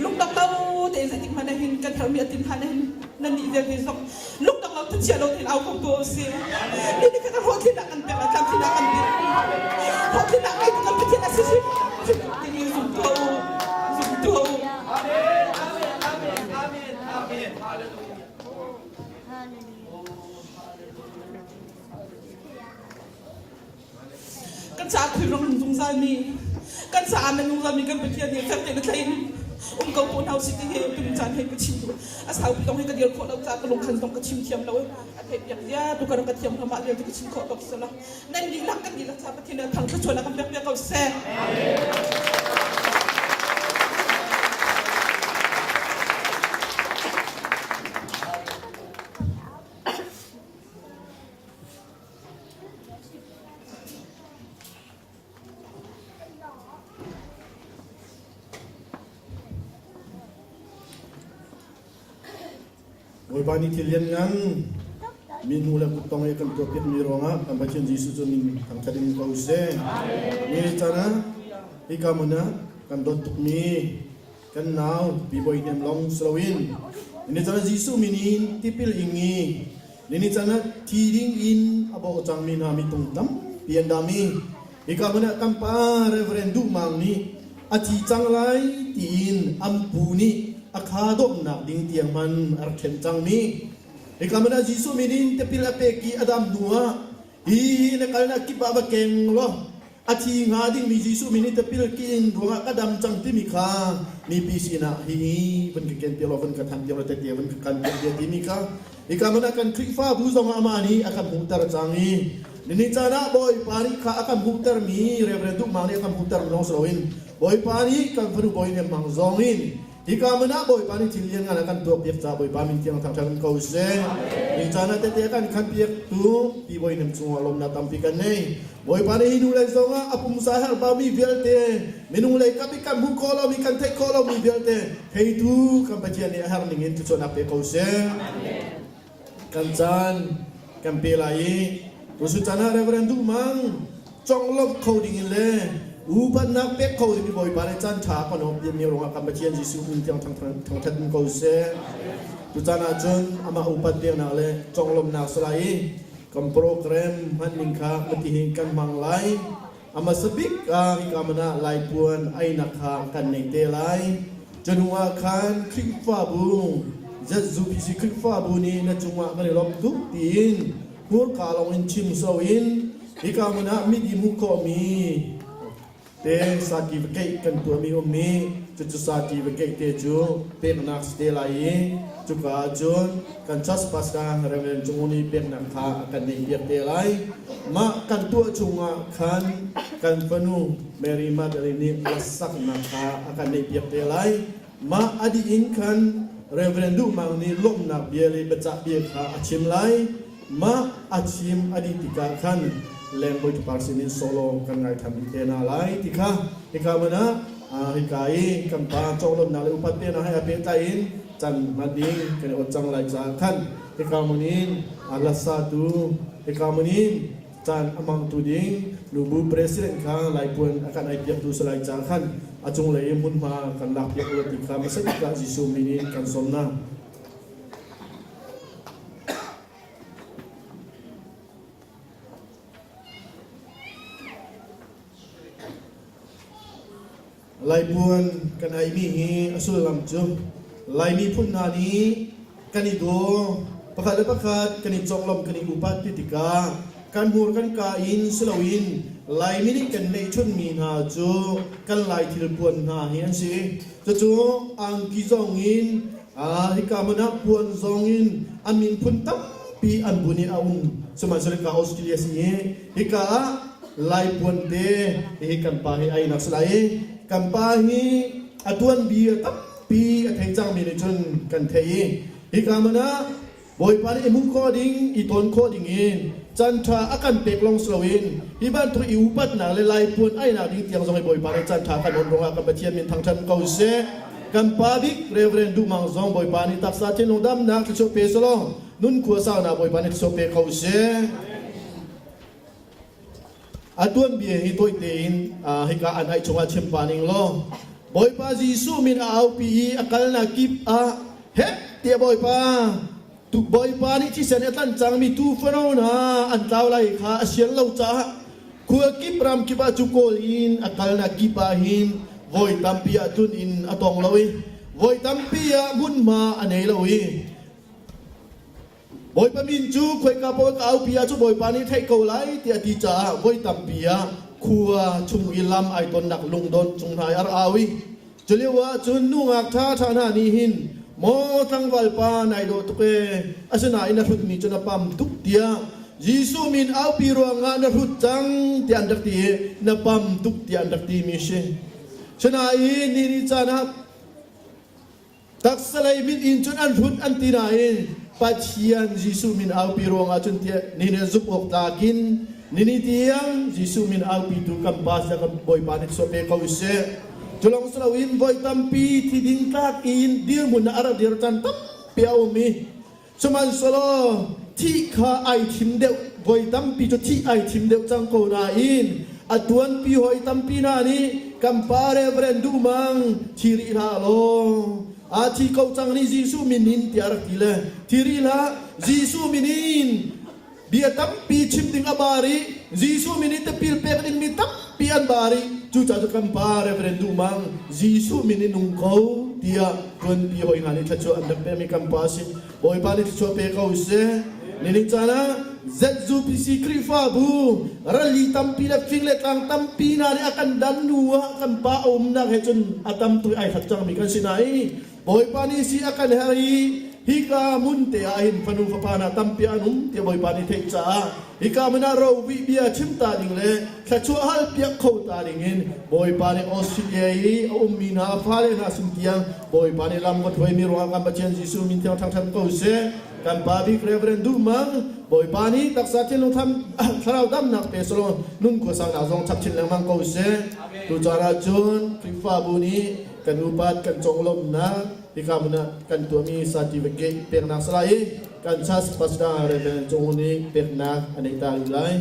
lungdong lo tein zeitik hmanh hin kan herhmi a tin hna hin nan nih vialte zong lungdong lo thuchia lo tein au ko tu si ni ni ka hlawhtlinnak kan pek tlamtlinnak kan pek hlawhtlinnak ngei tu kan Pathian a si si timi zumtu u zumtu u Amen amen amen amen amen hallelujah Kan caah thilrang in zungzal mi kan caah na zungzal mi kan Pathian nih fek tein a thlei um ko ko hna usih ti hi tum caan hei ka chim duh a saupi zong hi ka dir khawh lo caah ka lungkhan zong ka chim thiam lo a theih piak zia tu ka rak ka thiam hna mah vialte ka chim khawh tuk sala nan dihlak kan dihlak ca Pathian nih thang thluachuah kan pek piak ko seh. Bawipa nih thil lianngan minu le kuttong i kan tuahpiakmi ruangah kan Pathian Jesuh cu min thangṭhat in ko seh. Ni caan ah hika hmun ah kan dawt tukmi kan nau Pi Bawi Hnem lawng si loin ni caan ah Jesuh min in tipil ing i Nini caan ah thi ding in a bawh cangmi hna mitung tampi an dam i hika hmun ah kan pa Reverend Duh Mang nih a thi cang lai tiin an pu nih a kha dawmnak ding tiang hman a rak ṭhen cangmi hika hmun ah Jesuh min in tipil a pek i a dam hnu ah hi na kalnak kip ah va keng law A thi hnga dingmi Jesuh min i tipil kin ruangah ka dam cang timi kha mipi sinah hi van ka ken piak law van ka thanh piak law tete van ka kan piak bia timi kha hika hmanh ah kan Khrihfabu zong ah amah nih a kan hmuhter cang i nini caan ah Bawipa nih kha a kan hmuhtermi Reverend Duh Mang nih a kan hmuhter lawng si loin Bawipa nih kan fanu Bawi Nem Mang zong in Hika hmun ah Bawipa nih thil lianngan a kan tuahpiak caah Bawipa min tiang thangṭhat in ko seh. Ni caan ah tete a kan khanpiak tu Pi Bawi Nem cungah lawmnak tampi kan nei. Bawipa nih hi nu lei zongah a pumsa herhbaumi vialte, minung lei kap i kan hmuh khawh lomi, kan theih khawh lomi vialte theitu kan Pathian nih a herh ning in thluachuahnak pe ko seh. Kan caan kan pe lai i tusu caan ah Reverend Duh Mang conglawmh kho ding in le upatnak pek kho ding i Bawipa nih caan ṭha kan hawp mi ruangah kan Pathian Jesuh min tiang thangṭhat in ko seh. Tucaan ah cun amah upat peknak le conglawmhnak si lai i kan program hman ning kha matihin kan hmang lai. A hmasa bik ah hika hmun ah Laipuan einak kha kan nei te lai. Cu hnu ah khan Khrihfabu ZUPC Khrihfabu nih na cungah kan i lawm tuk tiin hmurka lawng in chim soin hika hmun ah mit i hmuh khawhmi te certificate kan tuahmi um i cucu certificate te cu peknak si te lai i cuka ahcun kan church pastor Reverend Cung nih peknak kha a kan neihpiak te lai. Mah kan tuah chungah khan kan fanu Mary Magdalene nih lasaknak kha a kan neihpiak te lai. Mah a dih in khan Reverend Duh Mang nih lawmhnak bia le biacah bia kha a chim lai. Mah a chim a dih tikah khan lengbawi ṭhapar sinin solo kan ngai tham te hna lai ti kha hika hmun ah hika i kan pa conglawmhnak le upat te hna he a pehtlai in can hman ding kan i ot cang lai caah khan hika hmun in lasatu hika hmun in caan a hmangtu ding nubu president kha laipuan a kan aipiaktu si lai caah khan a cunglei i hmunhma kan lakpiak u ti kha hmasa bik ah Jesuh min in kan sawm hna. Laipuan kan aimi hi a sullam cu Laimi phun hna nih kan i daw, pakhat le pakhat kan i conglawmh, kan i upat ti tikah kan hmur kan ka in si loin Laimi nih kan neihchunmi hna cu kan Lai thilpuan hna hi an si. Cucu angki zong in hika hmun ah puan zong in a min phun tampi an bun i a um. Sihmanhsehlaw hika Australia si i hika ah Lai puan te hihi kan pa hi ai nak si lai i kan pa hi a tuanbia tampi a thei cangmi nih cun kan theih i hika hmun ah Bawipa nih i hmuh khawh ding i ton khawh ding in caan ṭha a kan pek lawng si loin hi bantuk i upatnak le laipuan ainak ding tiang zong hi Bawipa nih caan ṭha kan on ruangah kan Pathian min thangṭhat ko seh. Kan pa bik Reverend Duh Mang zong Bawipa nih taksa thinlung damnak thluachuah pe selaw nun khua saunak Bawipa nih thluachuah pe ko seh. A tuanbia hi tawi tein hika an aih chungah chim pa ning law Bawipa Jesuh min a aupi i a kalnak kip ah heh tiah Bawipa tu Bawipa nih thisen a tlan cangmi tuu fano hna an tlau lai kha a sian lo caah khua kip ram kip ah cu kawl in a kalnak kip ah hin voi tampi ah tlun in a tong lo i voi tampi ah hmunhma a nei lo i Bawipa min cu khoika paoh ka aupi ah cu Bawipa nih theih ko lai tiah a ti caah voi tampi ah khua chung i lam ai tonnak lungdon cung hna i a ra au i culio ah cun nungak ṭhaṭha hna nih hin maw tlangval pa nai dawh tuk ee asinain na hrutmi cu na pam tuk tiah Jesuh min aupi ruangah na hrut cang tiah an rak ti i na pam tuk tiah an rak timi si. Sinain ni ni caan ah Taksalei mit in cun an hrut an ti nain Pathian Jesuh min aupi ruangah cun tiah ni nih zumh awk tlak in nini tiang Jesuh min aupitu kan pa sia kan Bawipa nih chuah pe ko seh. Culong si loin voi tampi thi ding tlak in dirhmun ah a rak dir caan tampi a um i Sihmanhsehlaw thih kha ai thim deuh voi tampi cu thih ai thim deuh cang ko nain a tuanpi hoi tampi hna nih kan pa Reverend Duh Mang thi rih hlah law a thi ko cang nih Jesuh min in tiah a rak ti le thi rih hlah Jesuh min in Bia tampi chim ding a bar i Jesuh min in tipil pek dingmi tampi an bar i cucaah cu kan pa Reverend Duh Mang Jesuh min in nung ko tiah tuanpi hoi hna nih thluachuah an rak pekmi kan pa a si. Bawipa nih thluachuah pe ko seh. Nihin caan ah ZUPC Khrihfabu rali tampi le fing le tlang tampi hna nih a kan dan hnu ah kan pa a umnak he cun a tam tuk i ai hlat cangmi kan si na i Bawipa nih si a kan herh i hika hmun te ah hin fanu fapa hna tampi an um tiah Bawipa nih theih caah hika hmun ah rovi bia chim ta ding le thluachuah hal piak kho ta ding in Bawipa nih Australia i a ummi hna fale hna sin tiang Bawipa nih lam ka hruaimi ruangah kan Pathian Jesuh min thiang thangṭhat ko seh. Kan pa bik Reverend Duh Mang Bawipa nih taksa thinlung tham thlarau damnak pe selaw nun khua saunak zong chap chin lengmang ko seh. Tucaan ah cun Khrihfabu nih kan upat kan conglawmhnak hika hmun ah kan tuahmi certificate peknak si lai i kan church pastor Reverend Cung nih peknak a nei ta rih lai.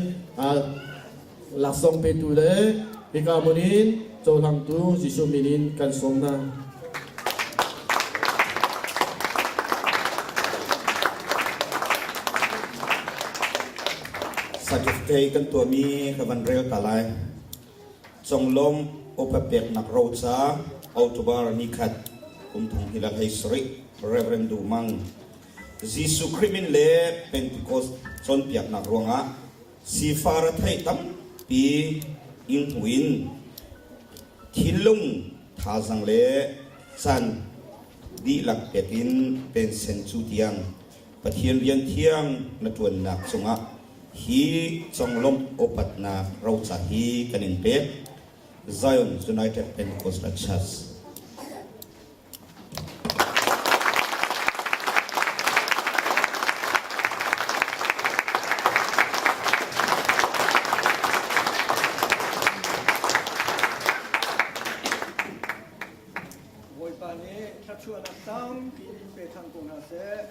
Laksawng petu le hika hmun in cohlangtu Jesuh min in kan sawm hna. Certificate kan tuahmi ka van rel ta lai. Conglawmh upa peknak roca October nikhat kum thong hi le 17 Reverend Du Mang Jesuh Khrih min le Pentecost cawnpiaknak ruangah sifar a theih tampi ing hmu in thinlung thazaang le caan dihlak pek in pensen cu tiang Pathian rian thiang na ṭuannak cungah hi conglawmh upatnak roca hi kan in pek. Zion United Pentecostal Church. Bawipa nih thluachuahnak tampi in pe ṭhan ko hna seh.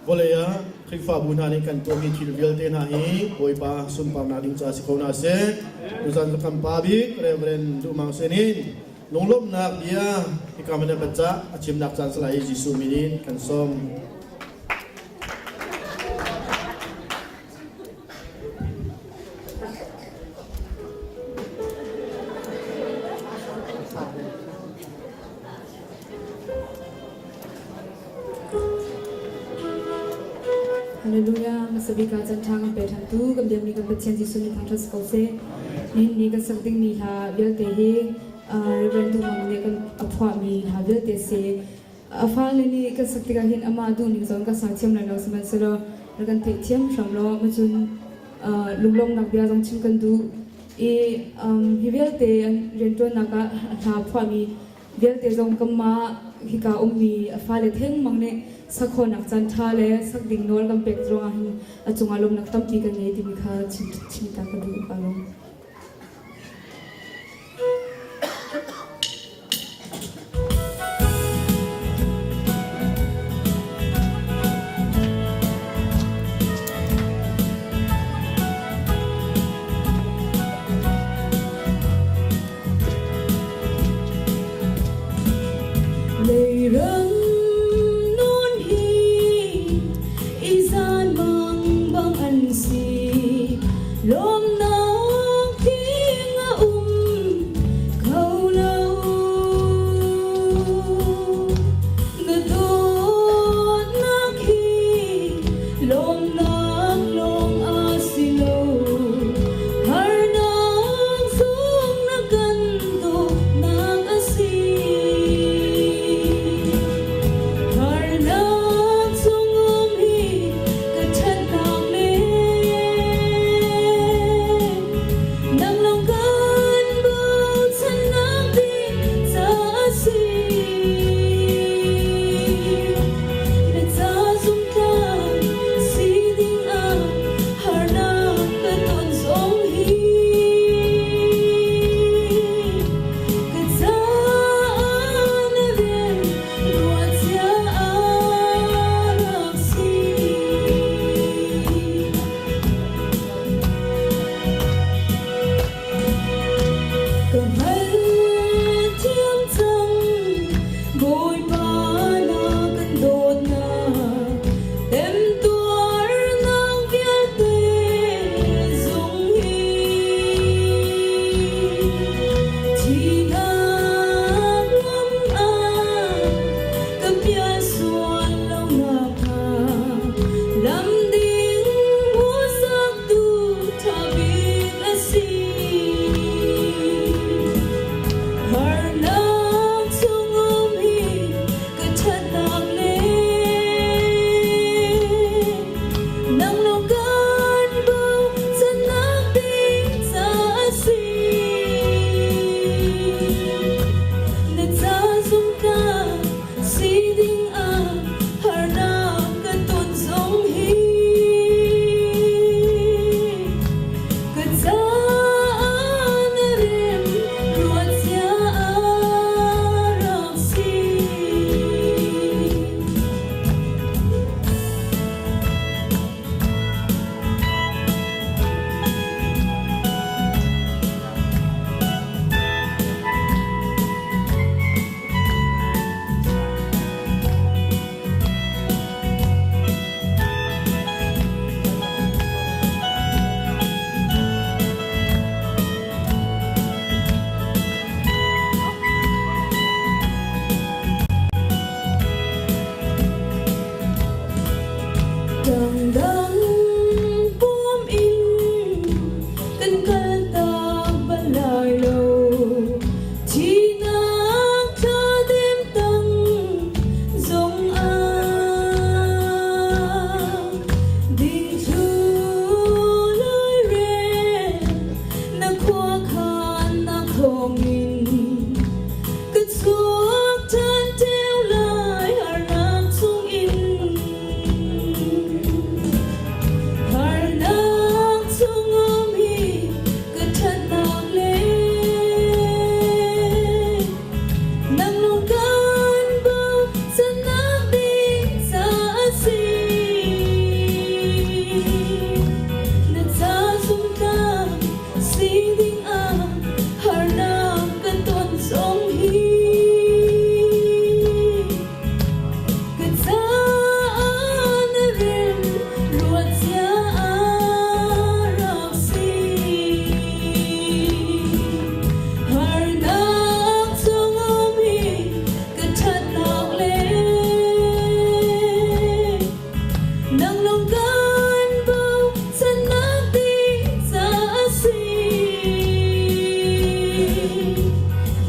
Vawlei ah Khrihfabu hna nih kan tuahmi thil vialte hna hi Bawipa sunparnak ding ca si ko hna seh. Tuzan kan pa bik Reverend Duh Mang Sen in lunglawmhnak bia hika hmun ah kan cah a chimnak caan salai Jesuh min in kan sawm. Hallelujah. Hmasa bik ah caan ṭha kan pe ṭhantu kan biakmi kan Pathian Jesuh nih thangṭhat si ko seh. Nihin ni kan sak dingmi hla vialte hi Reverend Du Mang nih kan a phuahmi hla vialte si. A fale nih kan sak tikah hin amah duhning zong kan sa thiam lai lo sihmanhsehlaw rak kan theihthiam hram law macun lunglawmhnak bia zong chim kan duh i hi vialte an rianṭuannak ah hla phuahmi vialte zong kanmah hika ummi a fale thengmang nih sak khawhnak caan ṭha le sak ding nawl kan pek ruangah hin a cungah lawmhnak tampi kan ngei timi kha chim chim ta ka duh ka lawm. Leiram nun hi i zan bang bang an si. Lawmnak. Ka chuak ṭhan ṭheo lai harnak chungin. Harnak chungum hi ka ṭhatnak le nang lung kan bochannak ding caah a si. Na ca zumtlang si ding ah harnak kan ton zong hi ka caah na rem ruat cia a rak si. Harnak chungum hi ka ṭhatnak le nang lawng kan bochannak ding caah a si.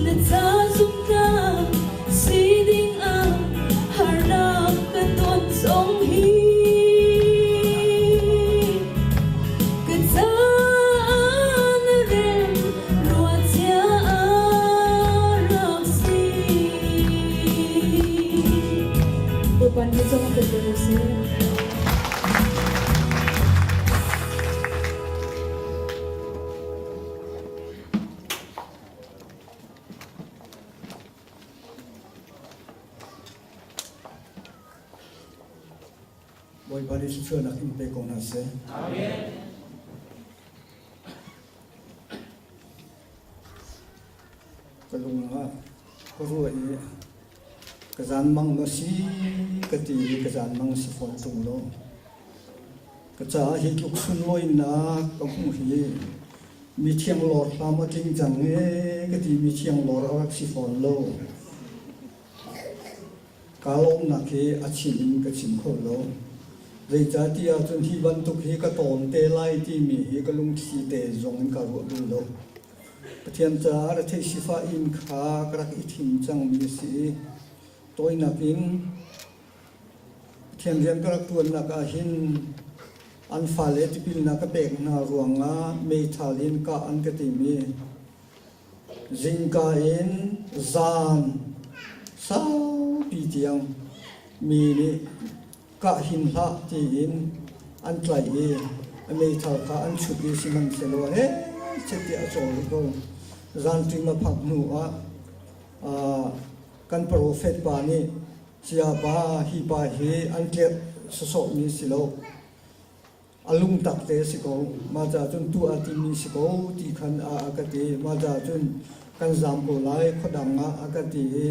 Na ca zumtlang si ding ah harnak kan ton zong hi ka caah na rem ruat cia a rak si. Bawipa nih zong kan pe ko seh. Bawipa nih thluachuahnak in pe ko hna seh. Amen. Ka lung ah ka ruah i ka zanmang maw si ka ti i ka zanmang si fawn ṭung lo. Ka caah hi tluk sunlawinak ka hmuh hi mi thianglawr hla maw tling cang ee ka ti mi thianglawr a rak si fawn lo. Kaa lawmnak hi a chim in ka chim kho lo. Zeicahtiah ahcun hi bantuk hi ka tawn te lai timi hi ka lungthli te zong in ka ruah bal lo. Pathian caah rethei sifah inn kha ka rak i thim cangmi a si i tawinak in Pathian rian ka rak ṭuannak ah hin an fale tipilnak ka pek hna ruangah meithal in kah an ka tim i zingka in zan saupi tiang mi nih kah hin hlah tiin an tlaih i a meithal kha an chut i sihmanhsehlaw heh chet tiah a cawl rih ko. Zanṭim a phak hnu ah kan profet pa nih Sayapa hi pa hi an tlerh sawsawhmi si lo a lungtak te si ko mah caah cun tuah a timi si ko ti khan a a ka ti mah caah cun kan zaam ko lai khuadang ah a ka ti i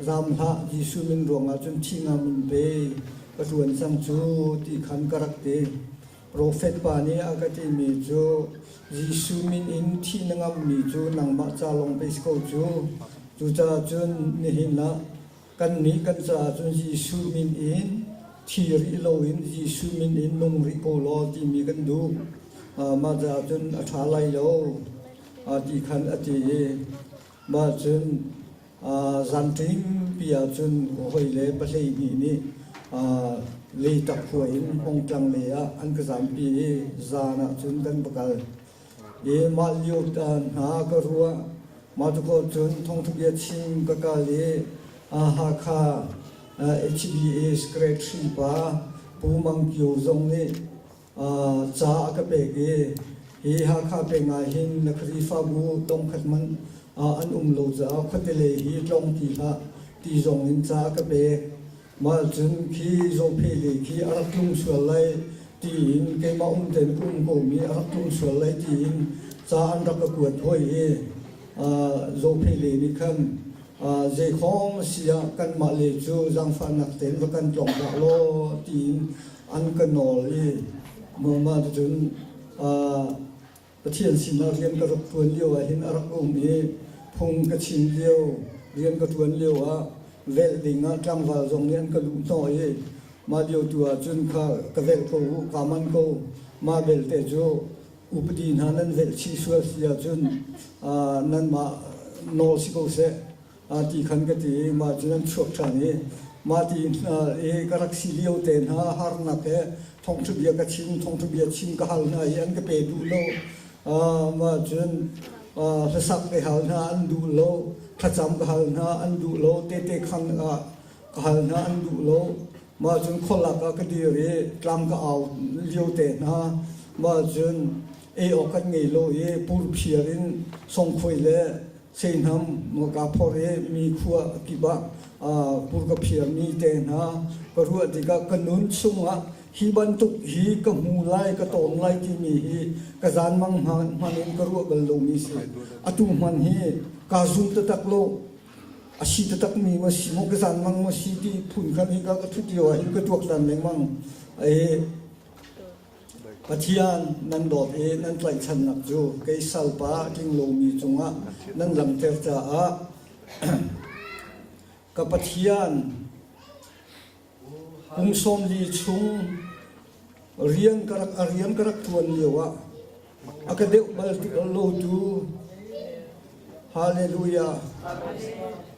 zaam hlah Jesuh min ruangah cun thi ngam in pe ka ṭuan cang cu ti khan ka rak ti Profet pa nih a ka timi cu Jesuh min in thih na ngammi cu nangmah ca lawng pei si ko cu cucaah cun nihin ah Kannih kan caah cun Jesuh min in thi rih loin Jesuh min in nung rih ko law timi kan duh. Mah caah cun a ṭha lai lo ti khan a ti i mah cun zanṭimpi ah cun hawi le pahlei hnih nih Leitak khua in Hmongtlang lei ah an ka zampi i zan ah cun kan va kal. I mah lio hna ka ruah mah cu ko cun thawngṭha bia chim ka kal i Hakha HBA secretary pa Pu Mang Kio zong nih ca a ka pek i hi Hakha peng ah hin na Khrihfabu dongkhat hmanh an um lo caah khuate lei hi tlawng ti hlah ti zong in ca a ka pek. Mah cun khi Zophei lei khi a rak tlung sual lai tiin keimah um tein ka um komi a rak tlung sual lai tiin ca an rak ka kuat hoi i Zophei lei nih khan zeikhawm a si ah kanmah lei cu zaangfahnak tein va kan tlawng dah law tiin an ka nawl i mah cun Pathian sinah rian ka rak ṭuan lio ah hin a rak um i phung ka chim lio rian ka ṭuan lio ah velh ding ah tlangval zong nih an ka luh hnawh i mah lio tu ah cun kha ka velh ko u kaa manh ko mah belte cu upadi hna nan velh chih sual si ahcun nanmah nawl si ko seh ti khan ka ti i mah cu nan chuak ṭhan i mah ti hna i ka rak si lio te hna harnak he thawngṭha bia ka chim thawngṭha bia chim ka hal hna i an ka pe duh lo mah cun. Hlasak ka hal hna an duh lo, thlacam ka hal hna an duh lo, tehte khan ka hal hna an duh lo. Mah cun khualak ah ka dir i tlang ka au lio te hna. Mah cun ei awk kan ngei lo i purphiar in songkhuai le seihnam ka phor i mi khua kip ah pur ka phiar mi te hna ka ruah tikah ka nun chungah hi bantuk hi ka hmu lai ka tawn lai timi hi ka zanmang hmanh in ka ruah bal lomi si. Atu hmanh hi kaa zum taktak lo. A si taktak mi maw si maw ka zanmang maw si ti phun khan hi ka ka thut lio ah hin ka tuaktan lengmang. Ai Pathian nan dawt i nan tlaihchannak cu kei salpa a tling lomi cungah nan langhter caah ka Pathian kum 40 chung rian ka rak a rian ka rak ṭuan lioah a ka deuh bal lotu Hallelujah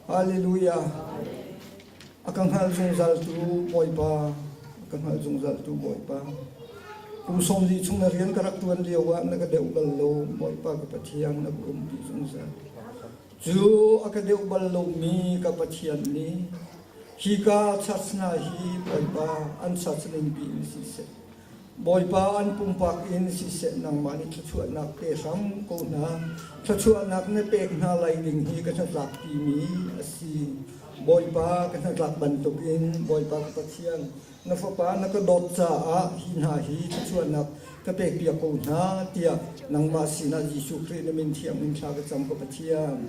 Hallelujah A ka hngal zungzaltu Bawipa, a ka hngal zungzaltu Bawipa. Kum 40 chung na rian ka rak ṭuan lio ah na ka deuh bal lo, Bawipa ka Pathian na ka umpi zungzal. Cu a ka deuh bal lomi ka Pathian nih hika church hna hi Bawipa an church ningpi in siseh, Bawipa an pumpak in siseh nangmah nih thluachuahnak pe hram ko hna. Thluachuahnak na pek hna lai ding hi ka hnatlak timi a si. Bawipa ka hnatlak bantukin Bawipa ka Pathian na fapa na ka dawt caah hi hna hi thluachuahnak ka pekpiak ko hna tiah nangmah sinah Jesuh Khrih na min thiang in thla ka cam ka Pathian.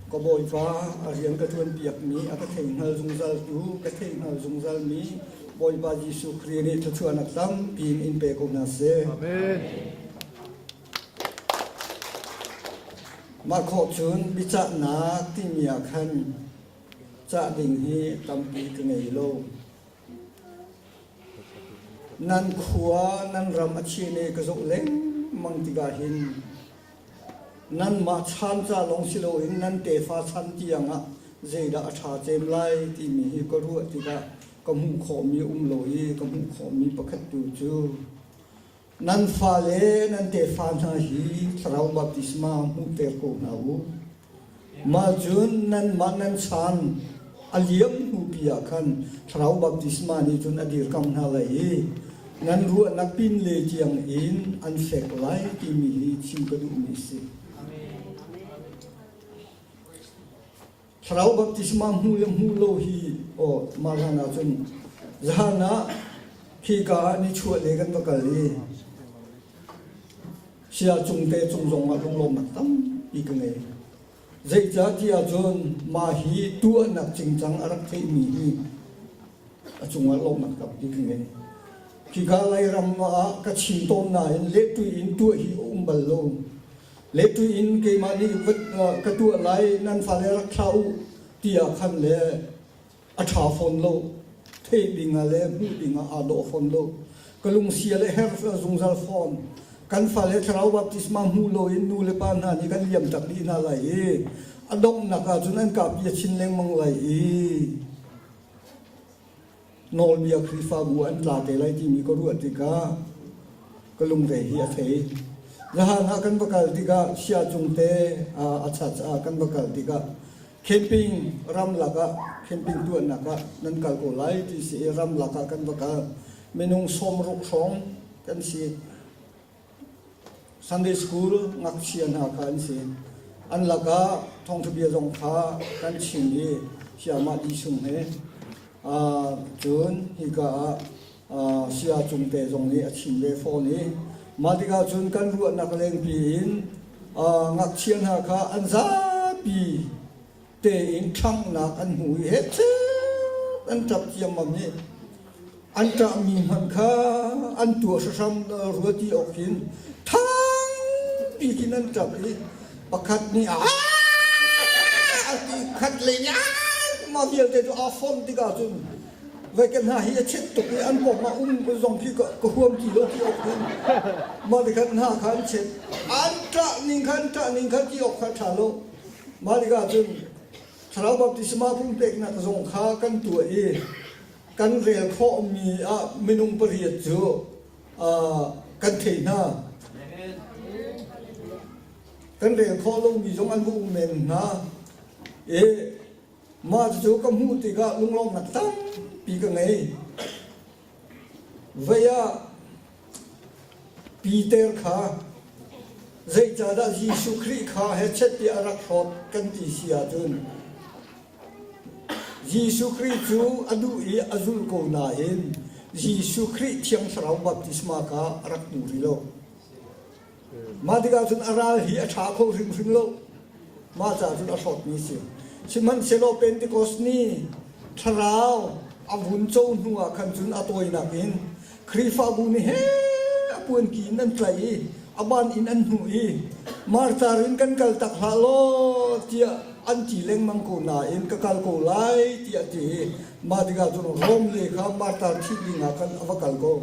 Ka Bawipa, a rian ka ṭuanpiakmi a ka theihngal zungzaltu, ka theihngal zungzalmi Bawipa Jesuh Khrih nih thluachuahnak tampi in in pe ko hna seh. Amen. Mah khawh cun biacahnak timi ah khan cah ding hi tampi ka ngei lo. Nan khua, nan ram a chin i ka zoh lengmang tikah hin Nanmah chan ca lawng si loin nan tefa chan tiangah zeidah a ṭha cem lai timi hi ka ruah tikah ka hmuh khawhmi a um lo i ka hmuh khawhmi pakhat tu cu nan fale nan tefa hna hi thlarau baptisma hmuhter ko hna u. Mah cun nanmah nan chan a liam hnupi ah khan thlarau baptisma nih cun a dirkamh hna lai i nan ruahnak pinle tiang in an fek lai timi hi chim ka duhmi a si. Thlarau baptisma hmu le hmu lo hi aw mah hlan ah cun zahan ah khika ah nichuah le kan va kal i sia cung te cung zong ah lunglawmnak tampi ka ngei. Zeicahtiah cun mah hi tuahnak cingcang a rak theihmi hi a cungah lawmhnak tampi ka ngei. Khika Lairam ah ka chim tawn nain lehtui in tuah hi a um bal lo. Lehtui in keimah nih ka tuah lai nan fale rak thlah u tiah khan le a ṭha fawn lo. Theih ding ah le hmuh ding ah aa dawh fawn lo. Ka lungsia le her zungzal fawn. Kan fale thlarau baptisma hmu loin nu le pa hna nih kan liam tak dih hna lai i a donghnak ah cun an kahpi a chin lengmang lai i nawlbia Khrihfabu an tla te lai timi ka ruah tikah ka lungre hi a thei. Zahan ah kan va kal tikah sia cung te a church ah kan va kal tikah Camping ramlak ah camping tuahnak ah nan kal ko lai ti si i ramlak ah kan va kal. Minung 60 hrawng kan si. Sunday school ngakchia hna kha an si. An lakah thawngthabia zong kha kan chim i siamah Jesuh he cun hika ah saya Cungte zong nih a chim ve fawn i mah tikah cun kan ruahnak lengpi in ngakchia hna kha an zapi tein ṭhanghnak an hmu i hechet an ṭap ciammam i an ṭahmi hmanh kha an tuah hram rua ti awk hin thangpi khin an ṭap i pakhat nih a ti khat lei nih mah vialte cu aa fawm tikah cun Veke hna hi a chet tuk i an pawng ah um zong khi ka huam ti lo ti awk hin mah tikhan hna kha an chet an ṭah ning kha an ṭah ning kha ti awk kha ṭha lo mah tikah cun thlarau baptisma pumpeknak zong kha kan tuah i kan rel khawhmi ah minung pariat cu kan thei hna. Kan rel khawh lomi zong an va um men hnga. I mah cucu ka hmuh tikah lunglawmhnak tampi ka ngei. Vei ah Peter kha zeicahdah Jesuh Khrih kha hechet tiah a rak hlawt kan ti si ahcun Jesuh Khrih cu a duh i a zul ko nain Jesuh Khrih Thiang Thlarau baptisma kha a rak hmu rih lo. Mah tikah cun a ral hi a ṭha kho hrimhrim lo. Mah caah cun a hlawtmi a si. Sihmanhsehlaw Pentecost ni thlarau a vun co hnu ah khan cun a tawinak in Khrihfabu nih he a puanki in an tlaih i a ban in an hnuh i martar in kan kal tak hlah law tiah an ti lengmang ko nain ka kal ko lai tiah a ti i mah tikah cun Rom le kha martar thih ding ah khan a va kal ko.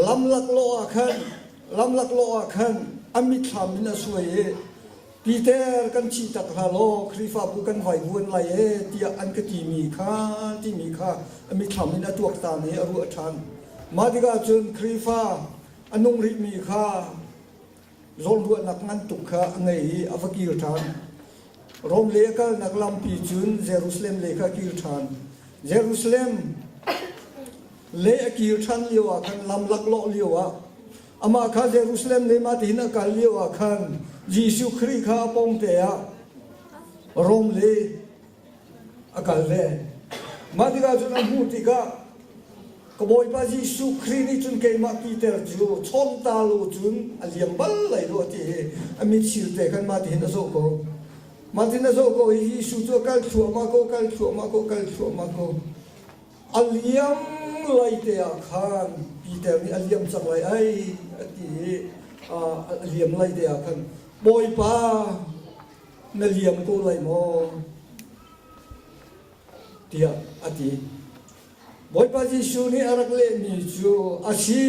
Lam laklawh ah khan lam laklawh ah khan a mitthlam in a suai i Peter kan thih tak hlah law Khrihfabu kan vaivuan lai ee tiah an ka timi kha timi kha a mitthlam in a tuaktan i a ruah ṭhan. Mah tikah cun Khrihfa a nung rihmi kha zawnruahnak ngan tuk kha a ngei i a va kir ṭhan. Rom lei a kalnak lampi cun Jerusalem lei kha a kir ṭhan. Jerusalem lei a kir ṭhan lioah khan lam laklawh lioah amah kha Jerusalem lei mah tihin a kal lioah khan Jesuh Khrih kha a pawngte ah Rom lei a kal ve. Mah tikah cun a hmuh tikah ka Bawipa Jesuh Khrih nih cun keimah Peter cu chawn ta lo cun a liam bal lai lo a ti i a mitsil te khan mah tihin a zoh ko. Mah tin a zoh ko i Jesuh cu a kal thluahmah ko, kal thluahmah ko, kal thluahmah ko. A liam lai te ah khan Peter nih a liam cang lai ai a ti i a liam lai te ah khan Bawipa na liam ko lai maw tiah a ti. Bawipa Jesuh nih a rak lehmi cu a si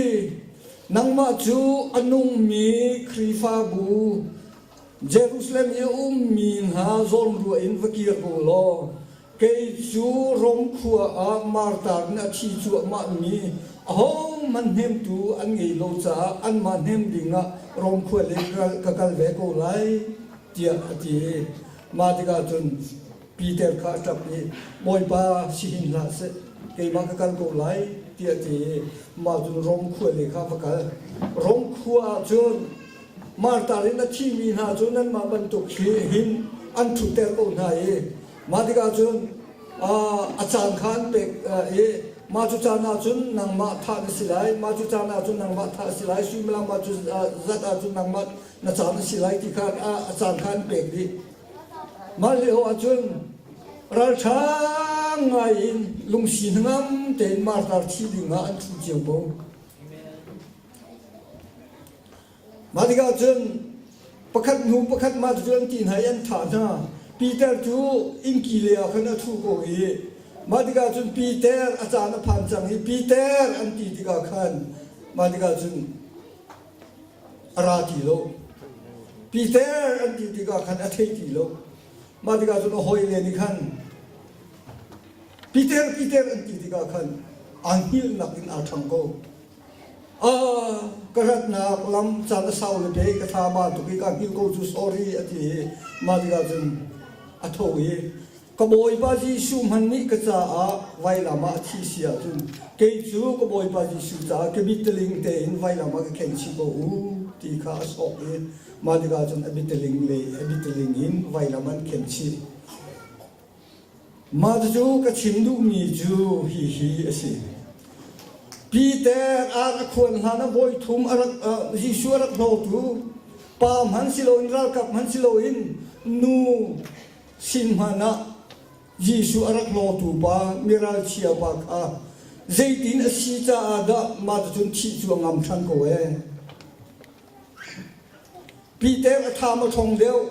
nangmah cu a nungmi Khrihfabu Jerusalem i a ummi hna zawnruah in va kir ko law kei cu Rom khua ah martar in a thi cuahmahmi ahohmanh hnemtu an ngei lo caah anmah hnem dingah Rom khua lei ka kal ve ko lai tiah a ti i mah tikah cun Peter kha a ṭap i Bawipa si hin hlah seh keimah ka kal ko lai tiah a ti i mah cun Rom khua lei kha va kal. Rom khua ah cun martar in a thimi hna cu nanmah bantuk hi hin an ṭhutter ko hna i mah tikah cun a caan kha an pek i mah cu caan ah cun nangmah thah na si lai mah cu caan ah cun nangmah thah a si lai suimilam mah cu zat ah cun nangmah na caan a si lai ti kha a caan kha an pek dih mah lio ah cun ralṭha ngai in lungsi hnangam tein martar thi ding ah an ṭhu cio ko. Mah tikah cun pakhat hnu pakhat mah cu an ti hna i an thah hna. Peter cu innki lei ah khan a ṭhu ko i mah tikah cun Peter a caan a phan cang i Peter an ti tikah khan mah tikah cun a ra ti lo. Peter an ti tikah khan a thei ti lo. Mah tikah cun a hawile nih khan Peter Peter an ti tikah khan aa hngilhnak in aa ṭhang ko. Ah, ka ratnak lam caan a sau le pe ka thla ba tuk i ka hngilh ko cu sorry a ti i mah tikah cun a tho i ka Bawipa Jesuh hmanh nih ka caah vailam ah a thi si ahcun kei cu ka Bawipa Jesuh caah ka bitaling tein vailam ah ka khen chih ko u ti kha a sawk i mah tikah cun a bitaling le a bitaling in vailam an khen chih. Mah cucu ka chim duhmi cu hihi a si. Peter a rak khuan hlan ah voi thum a rak Jesuh a rak hlawtu pa hmanh si loin ralkap hmanh si loin nu sin hmanh ah Jesuh a rak hlawtu pa miralchia pa kha zeitin a si caah dah mah cucun thih cu a ngam ṭhan ko ee. Peter a tha maw ṭhawng deuh?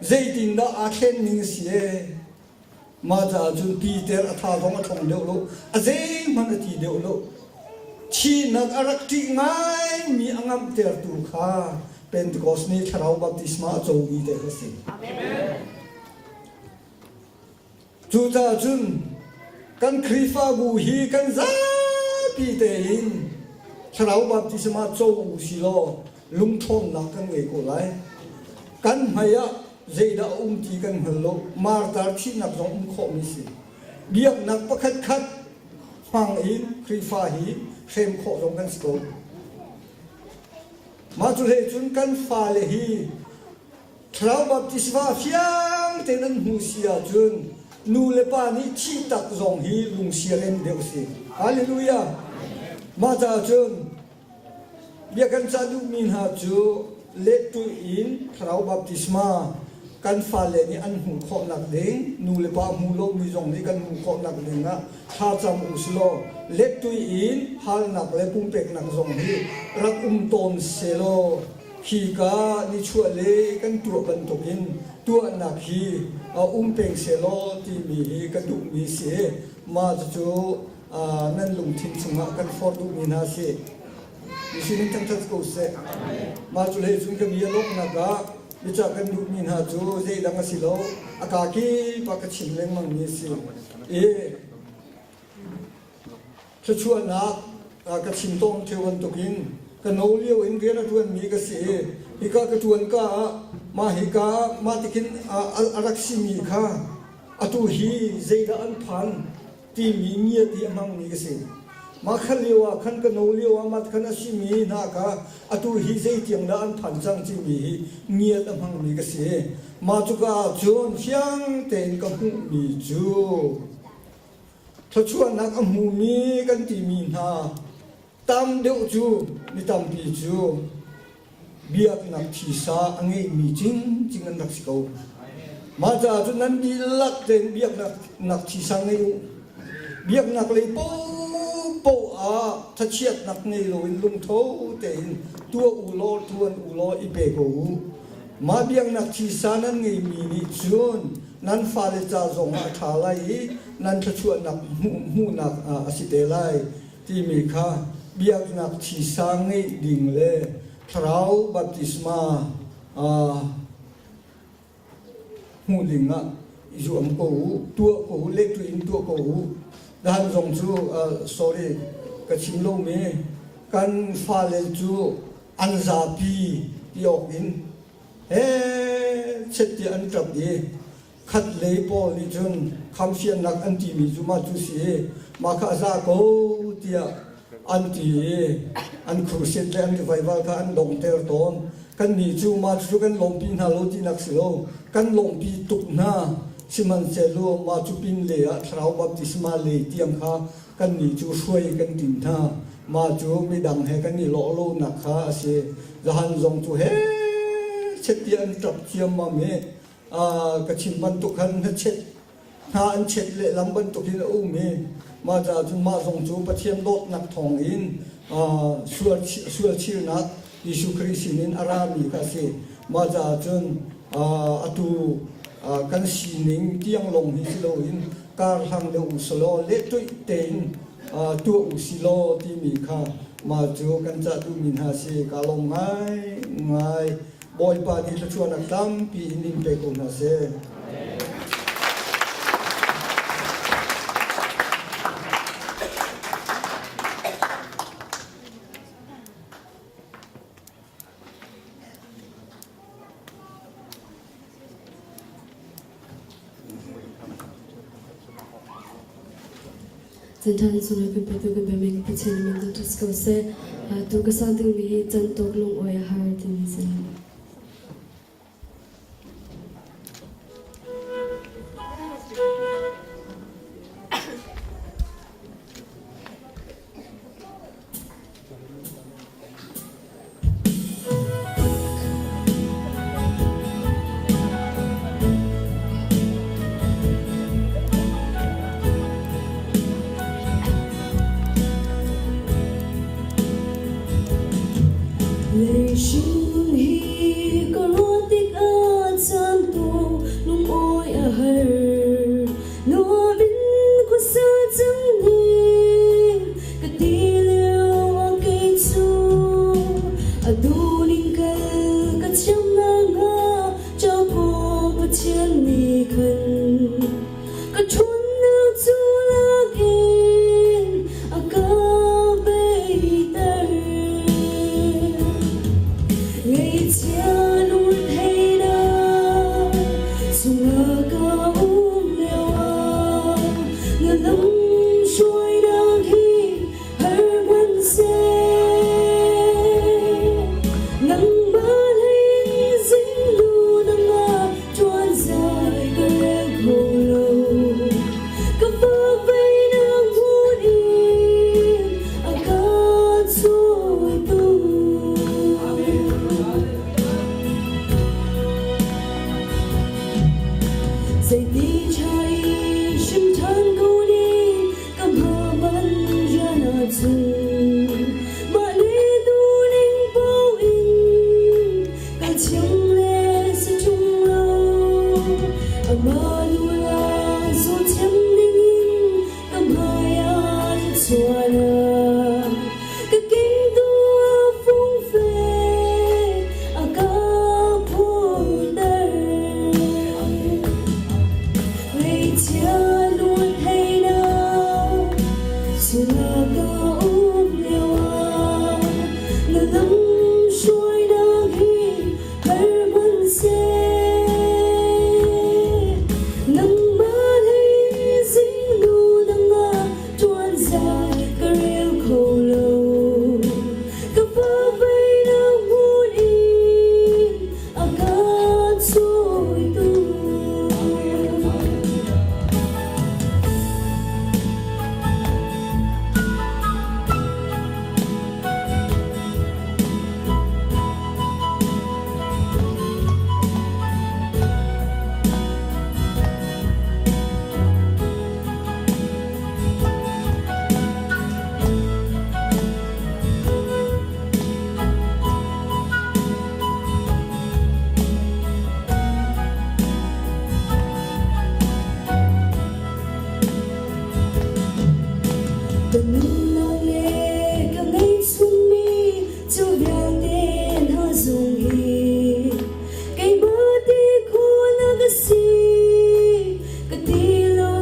Zeitindah aa thlen ning a si ee? Mah caah cun Peter a tha zong a ṭhawng deuh lo, a zeihmanh a ti deuh lo. Thihnak a rak ṭih ngaimi a ngamhtertu kha Pentecost ni thlarau baptisma a comi te kha a si. Cucaah cun kan Khrihfabu hi kan zapi tein Thlarau baptisma co u si law lungṭhawnnak kan ngei ko lai. Kan hmai ah zeidah a um ti kan hngal lo. Martar thihnak zong um khawhmi si. Biaknak pakhat khat hmang in Khrihfa hi hrem khawh zong kan si ko. Mah cu hlei cun kan fale hi Thlarau baptisma fiang tein an hmu si ahcun nu le pa nih thih tak zong hi lungsiarem deuh si. Hallelujah! Mah caah cun bia kan cah duhmi hna cu lettulh in thlarau baptisma kan fale nih an hmuh khawhnak ding, nu le pa hmu lomi zong nih kan hmuh khawhnak ding ah thlacam u silaw lettui in halnak le pumpeknak zong hi rak um tawn selaw hika nichuah le kan tuah bantukin tuahnak hi a um peng selaw timi hi ka duhmi si. Mah cucu nan lungthin chungah kan forh duhmi hna si. Mihring in thangṭhat ko seh. Mah cu hlei cun ka bia lawmhnak ah biacah kan duhmi hna cu zeidang a si lo, a kaa kip ah ka chim lengmangmi a si. I thluachuahnak ka chim tawn ṭheo bantukin ka no lio in rian a ṭuanmi ka si i hika ka ṭuan ka ah mah hika ah mah tikhin a rak simi kha atu hi zeidah an phan timi ngiat hi a hmangmi ka si. Mah kha lio ah khan ka no lio ah mah khan a simi hna kha atu hi zeitiang dah an phan cang timi hi ngiat a hmangmi ka si. Mah cuka ah cun fiang tein ka hmuhmi cu thluachuahnak a hmumi kan timi hna tam deuh cu mi tampi cu biaknak thisa a ngeihmi cingcing an rak si ko. Mah caah cun nan dihlak tein biaknak nak thisa ngei u. Biaknak lei paohpaoh ah thachiatnak ngei loin lungtho tein tuah u law ṭuan u law i pe ko u. Mah biaknak thisa nan ngeihmi nih cun nan fale ca zongah a ṭha lai i nan thluachuahnak hmuhnak a si te lai timi kha biaknak thisa ngeih ding le thlarau baptisma hmuh ding ah i zuam ko u, tuah ko u, lehtu in tuah ko u. Dahan zong cu sorry ka chim lomi kan fale cu an zapi ti awk in he chet tiah an ṭap i khat lei pawl nih cun khamfiannak an timi cu mah cu si i mah kha a za ko tiah an ti i an crusade le an revival kha an donghter tawn. Kannih cu mah cu kan lawmpi hna lo tinak si lo, kan lawmpi tuk hna. Sihmanhsehlaw mah cu pin lei ah thlarau baptisma lei tiang kha kannih cu hruai kan tim hna. Mah cu midang he kan i lawh lonak kha a si. Zahan zong cu he chet tiah an ṭap ciammam i ka chim bantuk khan hnachet hna an chet lehlam bantukin a um i mah caah cun mah zong cu Pathian dawtnak thawngin sual chirnak Jesuh Khrih sinin a rami kha a si. Mah caah cun atu kan sining tiang lawng hi si loin kar hlang deuh u selaw lehtuih tein tuah u si law timi kha mah cu kan cah duhmi hna si. Kaa lawm ngaingai. Bawipa nih thluachuahnak tampi in in pe ko hna seh. Chan sunglawi kan petu kan biami kan Pathian min thangṭhat ko seh. Tu ka sang dingmi hi can tawk lungawi a har timi si. Ngeichia lungretheihnak chungah ka um lioah na lamhruainak hi har hmanhseh. Nangmah hlei zingnu nangmah ṭuan zai ka rel kho lo. Ka vaveinak hmun in a ka chuahtu. Zeiti ṭha i hrim ṭhan ko ning ka hmaban rian ahcun mah le duhning paoh in ka thiang le si ṭung lo. Amah nula zulthiam dingin ka hmai ah thluachuahnak ka kingtu a fungfe a ka phurter. Ngeichia lungretheihnak sungah ka um lioah na lamhruainak hi har hmanhseh. Nangmah hlei zingnu dangah ṭuan zai ka rel kho lo. Ka vaveinak hmun in a ka cawitu. Ka nunnak le ka ngeihchunmi cu vialte hna zong hi keimah ti khawhnak ka si ka ti lo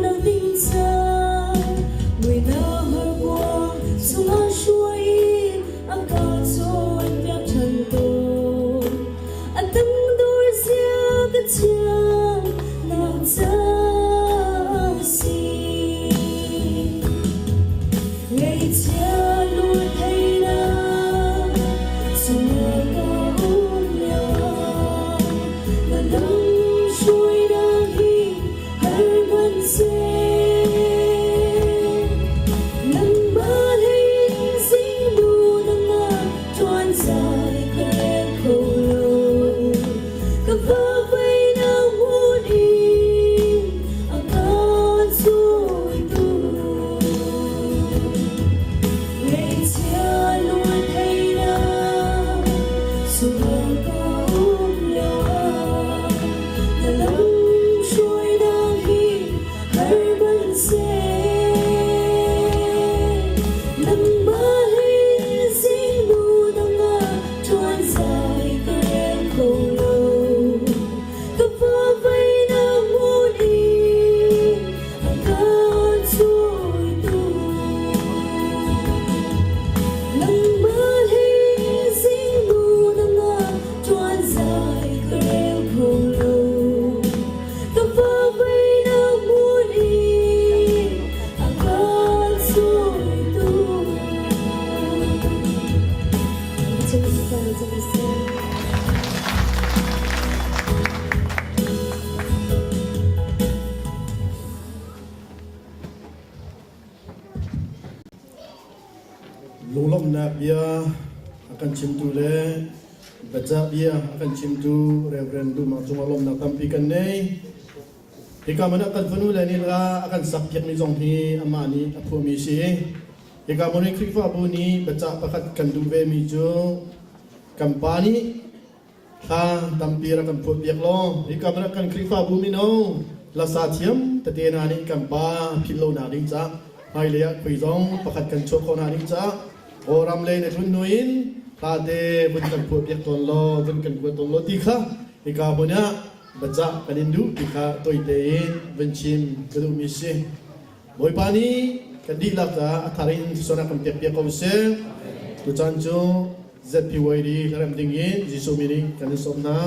nak ding caan muihnak horkuang chungah hruai in a ka cawnpiak ṭhan tawn a tangdor zia ka thiam nak ca si. Ngeichia lungretheihnak chungah ka um lioah na lamhruainak hi har hmanhseh. Nangmah hlei zingnu dangah ṭuan zai ka rel kho lo. Ka vaveinak hmun in a ka cawitu. Ngeichia lungretheihnak sungah ka um lioah na lamhruainak hi har hmanhseh. Nangmah hlei zingnu dangah ṭuan zai ka rel kho lo. Ka vaveinak hmun in a ka cawitu. Nangmah hlei zingnu dangah ṭuan zai ka rel kho lo. Ka vaveinak hmun in a ka cawitu. Lunglawmhnak bia a kan chimtu le biacah bia a kan chimtu Reverend Duh Mang cungah lawmhnak tampi kan nei. Hika hmun ah kan fanu le nih la a kan sak piakmi zong hi amah nih a phuahmi si. Hika hmun i Khrihfabu nih biacah pakhat kan duh vemi cu kan pa nih thla tampi rak kan phuah piak law hika hmun ah kan Khrihfabu mino hlasa thiam tete hna nih kan pa philh lo nak ding caah hmailei ah khui zong pakhat kan chuah khawh hna ding caah Kawlram lei na tlun hnu in hla te vun kan phuah piak tawn law vun kan kuat tawn law ti kha hika hmun ah biacah kan in duh ti kha toite in vun chim ka duhmi si. Bawipa nih kan dihlak caah a thar in thluachuahnak kan pek piak ko seh. Tucaan cu. ZPYD hlaremh ding in Jesuh min in kan in sawm hna.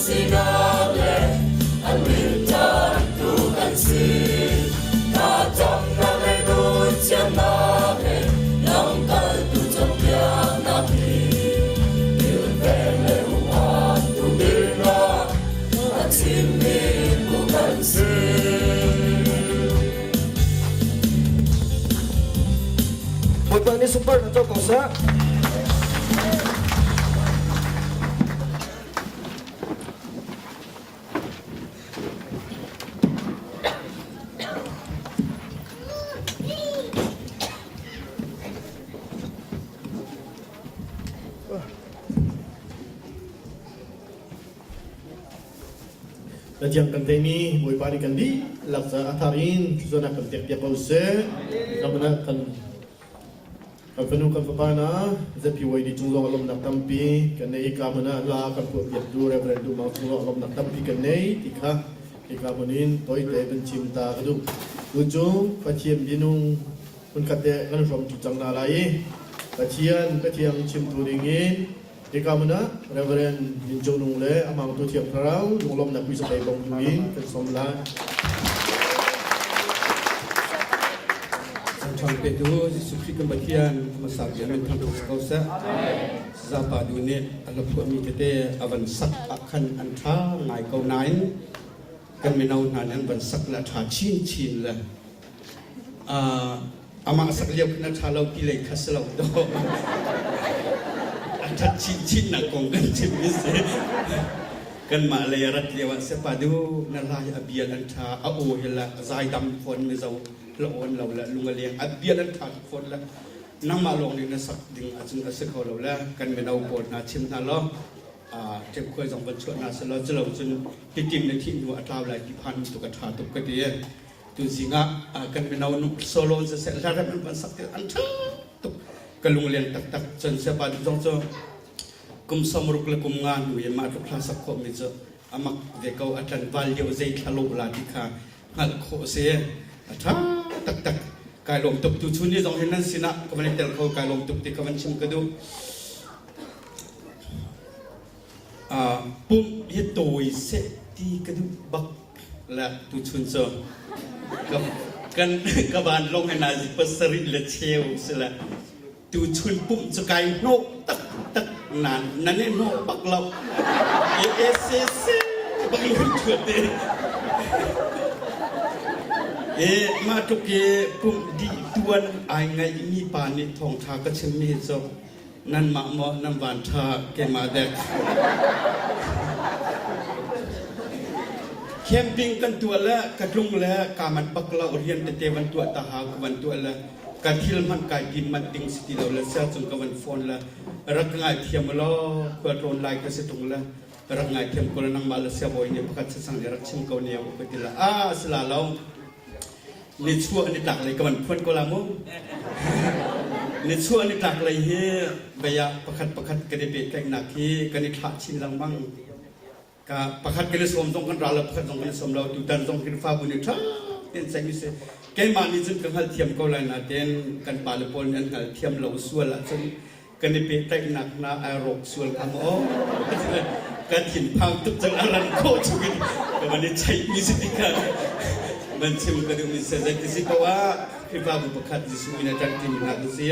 Si. Bawipa nih sunparnak co ko seh. Na thiang kan teimi Bawipa nih kan dihlak caah a thar in thluachuahnak kan pek piak ko seh. Kan kan kan fanu kan fapa na ZPYD cung zong a lawmnak tampi kan nei ka hmun ah la kan puah piaktu Reverend Du Mang cung zong a lawmnak tampi kan nei ti kha hika hmun in toite kan chim ta ka duh. Tu cu Pathian minung hmunkhat te kan hrawm tu cang hna lai i Pathian Pathian chimtu ding in hika hmun ah Reverend Min Cung Nung le amang tu Thiang Thlarau lunglawmnak puisa lei bong tu in kan sawm lai. Thang petu Jesuh Khrih kan Pathian hmasa bia min thang ko seh. Zapa du nih a la phuahmi tete a van sak ah khan an ṭha ngai ko nain kan mino hna nih an van sak le a ṭha chinchin le amah sak lio khin a ṭha lo ti lei kha si lo dawh a ṭhat chinchin nak kong kan chim mi si kanmah lei a rat lio ah sepa du na lai a bial an ṭha a aw hi la zaidam fawn mizo la awn lo le lung a leng a bial an ṭha tuk fawn le nangmah lawng nih na sak ding ahcun a si kho lo le kan mino pawl hna chim hna law ṭemkhuai zong van chuah hna selaw culo cun hitin na thih hnu a tlau lai ti phan tuk a ṭha tuk ka ti tuzing ah kan mino nu solo siseh hla rem an van sak ti an ṭha tuk ka lungleng taktak cun siapa zong cu kum samruk le kum nga hnu i mah tluk hla sak khawh mi cu amak ve ko a tlanval lio zei thla lawh la ti kha hngalh khawh a si. A ṭha taktak. Kai lawm tuk. Tuchun ni zong hin nan sinah ka van i tel kho kai lawm tuk ti ka van chim ka duh. Uh, pumh hi tawi seh ti ka duh bak le tuchun cu ka kan ka van long he nazi pasarih le cheu si le Tuchun pumh cu kai hnawh taktak nain nan i hnawh bak lo. AACC bak in hun ṭhuat te. E mah tluk i pumh dih tuan ai ngaihmi pa nih thawngṭha ka chimmi hi cu nanmah maw nan van ṭha keimah dek. Camping kan tuah le ka tlung le kaa manh bak lo rian tete van tuah ta hau ka van tuah le ka thil hmanh kai tim manh ding si ti lo le sia cung ka van phone le rak ngai thiam law khua tlawn lai ka si tung le rak ngai thiam ko le nangmah le sia bawi nih pakhat sasang nih rak chim ko ne u ka ti la a si la lo ni chuah ni tlak lei ka van phuan ko la mu ni chuah ni tlak lei hi baya pakhat pakhat kan i pehtlaihnak hi kan i thlah chin lengmang Ka pakhat kan i sawm zong kan ra lo, pakhat zong kan i sawm lo. Tutan zong Khrihfabu nih ṭha tein ceihmi si. Keimah nih cun ka hngalthiam ko lai nain kan pale pawl nih an hngalthiam lo sual ahcun kan i pehtlaihnak hna ai rawk sual hnga maw? Ka thinphang tuk cang a ran khawh chungin ka van i cheihmi si ti kha van chim ka duhmi si. Zeiti si ko ah Khrihfabu pakhat Jesuh min a ṭanṭimi hna kan si.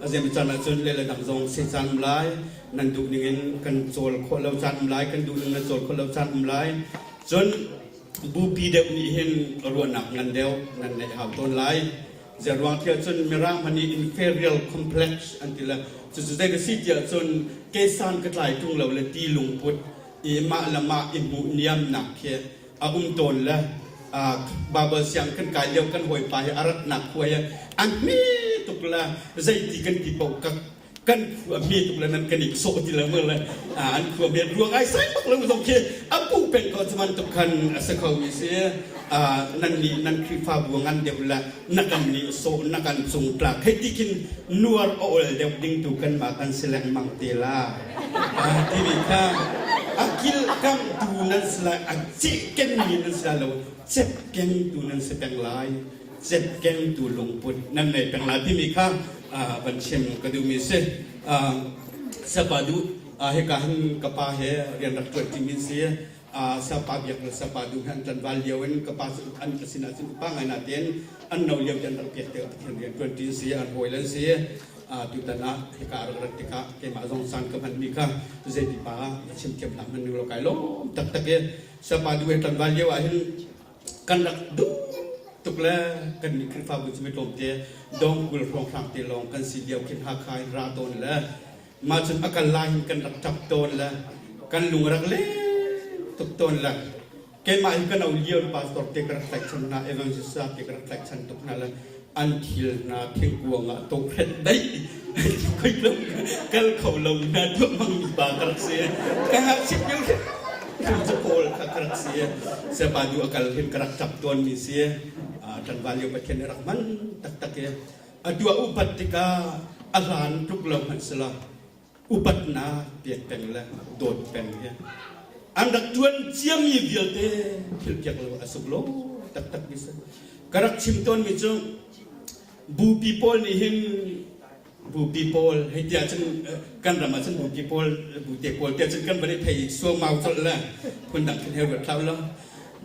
A zeimaw caan ahcun le le dang zong si caan um lai. Nan duh ningin kan cawl khawh lo caan um lai, kan duh ning nan cawl khawh lo caan um lai. Cun bupi deuh nih hin ruahnak ngan deuh nan neih hau tawn lai. Zeiruang tiah cun Mirang hmanh nih inferior complex an ti le cucu zei ka si tiah cun kesan ka tlai ṭung lo le ti lungput i mah le mah i hmuh niamnak khi a um tawn le Bible siang kan kai lio kan hawipa hi a ratnak khua hi a hme tuk le zeiti kan ti paoh ka kan khua hme tuk le nan kan ik sawh ti lo le an khua hme ruang ai sai bak lo zong khi a pu peng ko cu bantuk khan a si kho mi si nan nih nan Khrihfabu ngan deuh le na kan nih sawh na kan cung tlak hei ti khin nuar a ol deuh ding tu kan mah kan si lengmang te la timi kha a kilkamtu nan si lai a cehkenmi nan si lai lo cepkengtu nan si peng lai cepkengtu lungput nan nei peng lai timi kha van chim ka duhmi si sapa duh hika hin ka pa he rian rak ṭuan ṭimi si sapa biak le sapa duh he an ṭanval lio in ka pa cu an ka sinah cun upa ngai natein an no lio te an rak piak te Pathian rian ṭuan ṭin si an hawi lan si tutan ah hika rak rat tikah keimah zong caan ka hmanmi kha zeiti pa va chim thiam hlah hmanh ning law kai lawm taktak i sapa duh he ṭanval lio ah hin kan rak duh. tuk le kan nih Khrihfabu cu mi tlawmte dongkul hrawnghrang te lawng kan si lio khin Hakha in ra tawn le mah cun a kal lai hin kan rak ṭap tawn le kan lung a rak leng tuk tawn le keimah hi ka no lio pastor te ka rak tlaihchan hna evangelist te ka rak tlaihchan tuk hna le an thil hna thingkuang ah tawhret daih khoi lo kal kho lo hna tuah mang mi pa ka rak si ka ngakchit lio hrim cu pawl kha ka rak si siapa du a kal hin ka rak ṭap tawn mi si ṭanval lio Pathian nih rak hman taktak i a tuah upat tikah a hlan tluk lo hmanh sila upatnak pek peng le dawt peng hi an rak ṭuan ciami vialte thilpiak lo a suk lo taktak mi si. Ka rak chim tawnmi cu bupi pawl nih hin bupi pawl hei tiah cun kan ram ah cun bupi pawl bute pawl tiah cun kan van i thei suaumau colh le phundang khin hei ruat hlah ulaw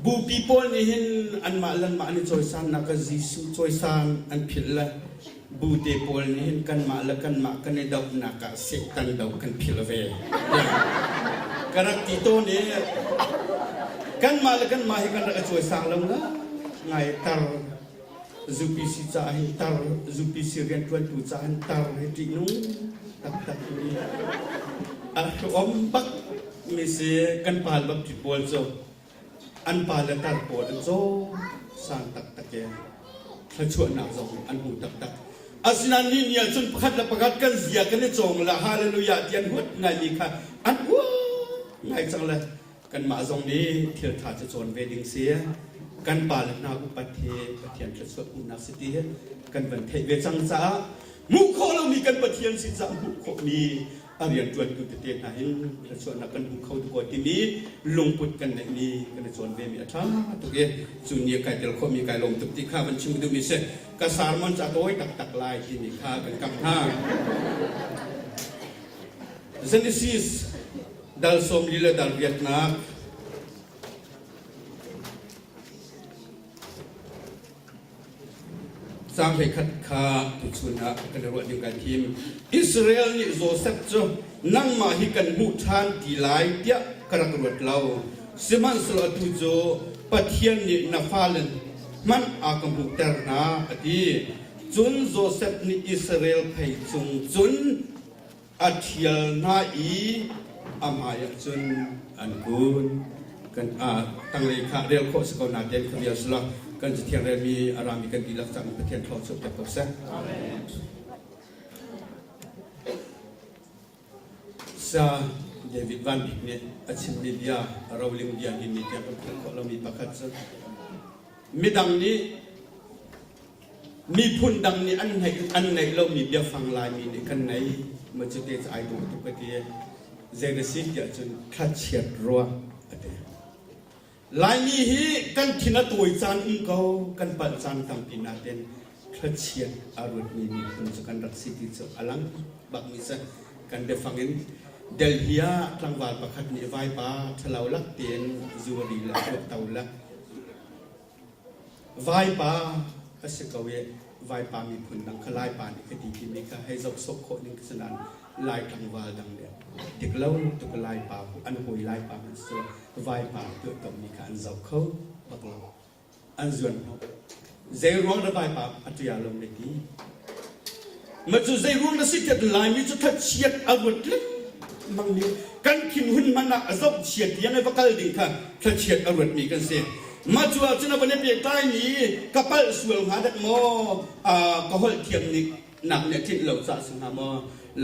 bupi pawl nih hin anmah le anmah an i cawisannak ah Jesuh cawisan an philh le Bute pawl nih hin kanmah le kanmah kan i dohnak ah Satan do kan philh ve. Ka rak ti tawn i kanmah le kanmah hi kan rak i cawisang lo la ngai tar UPC caah hin tar UPC rianṭuantu caah hin tar hi ṭihnung taktak mi a hluam bak mi si kan pa le bapti pawl cu An pa le tar pawl an caw sang taktak i thluachuahnak zong an hmu taktak. Asinain ni ni ahcun pakhat le pakhat kan zia kan i cawng le hallelujah ti an huat ngaimi kha an uar ngai cang le kanmah zong nih thil ṭha cu cawn ve ding si. Kan pa le hna upat hi Pathian thluachuah hmuhnak si ti hi kan van theih ve cang caah hmuh khawh lomi kan Pathian si caah hmuh khawhmi a rianṭuantu tete hna hin thluachuahnak kan hmu kho tuk aw timi lungput kan neihmi kan i cawn vemi a ṭha tuk i cu ni a kai tel khawhmi kai lawm tuk ti kha van chim duhmi si. Ka sermon cu a tawi taktak lai timi kha kan kamh hna. Genesis dal 40 le dal riatnak Caang 11 kha tuchun ah kan i ruah ding kai thim. Israel nih Josef cu nangmah hi kan hmuh ṭhan ti lai tiah ka rak ruat lo. Sihmanhsehlaw atu cu Pathian nih na fale hmanh a ka hmuhter hna a ti. Cun Josef nih Israel phei cung cun a ṭhial hna i a hmaiah cun an kun. Kan tanglei kha rel khawh si ko nain kha vial si lo kan cathiang relmi a rami kan dihlak cang Pathian thluachuah pek ko seh. Sa David Van Bik nih a chimmi bia roling bia hi mi tiang kan philh khawh lomi pakhat cu midang nih Miphun dang nih an ngeih an ngeih lomi biafang Laimi nih kan ngei. Ma cu te cu ai dawh tuk ka ti. Zei na si tiah cun thlachiat ruah a ti. Laimi hi kan thin a tawi caan um ko, kan palh caan tampi nain thlachiat a ruatmi miphun cu kan rak si ti cu a lang bakmi si. Kan biafang in Delhi ah tlangval pakhat nih vaipa ṭhalo lak tein zuari le a tuakto le Vaipa a si ko i Vaipa miphun dang kha Laipa nih ka ti timi kha hei zoh sawh khawh ning ka si nain Lai tlangval dang nih dik lo tuk Laipa an hawi Laipa hmanh si Vaipa tuahtomi kha an zoh kho bak lo. An zuan hnawh. Zei ruang dah Vaipa a ṭia lo na ti? Ma cu zei ruang na si tiah Laimi cu thlachiat a ruat lengmang mi kan thinhun hmanh ah a zohchia tiang i va kal ding kha thlachiat a ruatmi kan si. Mah cu ahcun a van i pehtlai ka palh sual hnga dek maw ka holh thiam nih nak nih a tlinh lo caah si hnga maw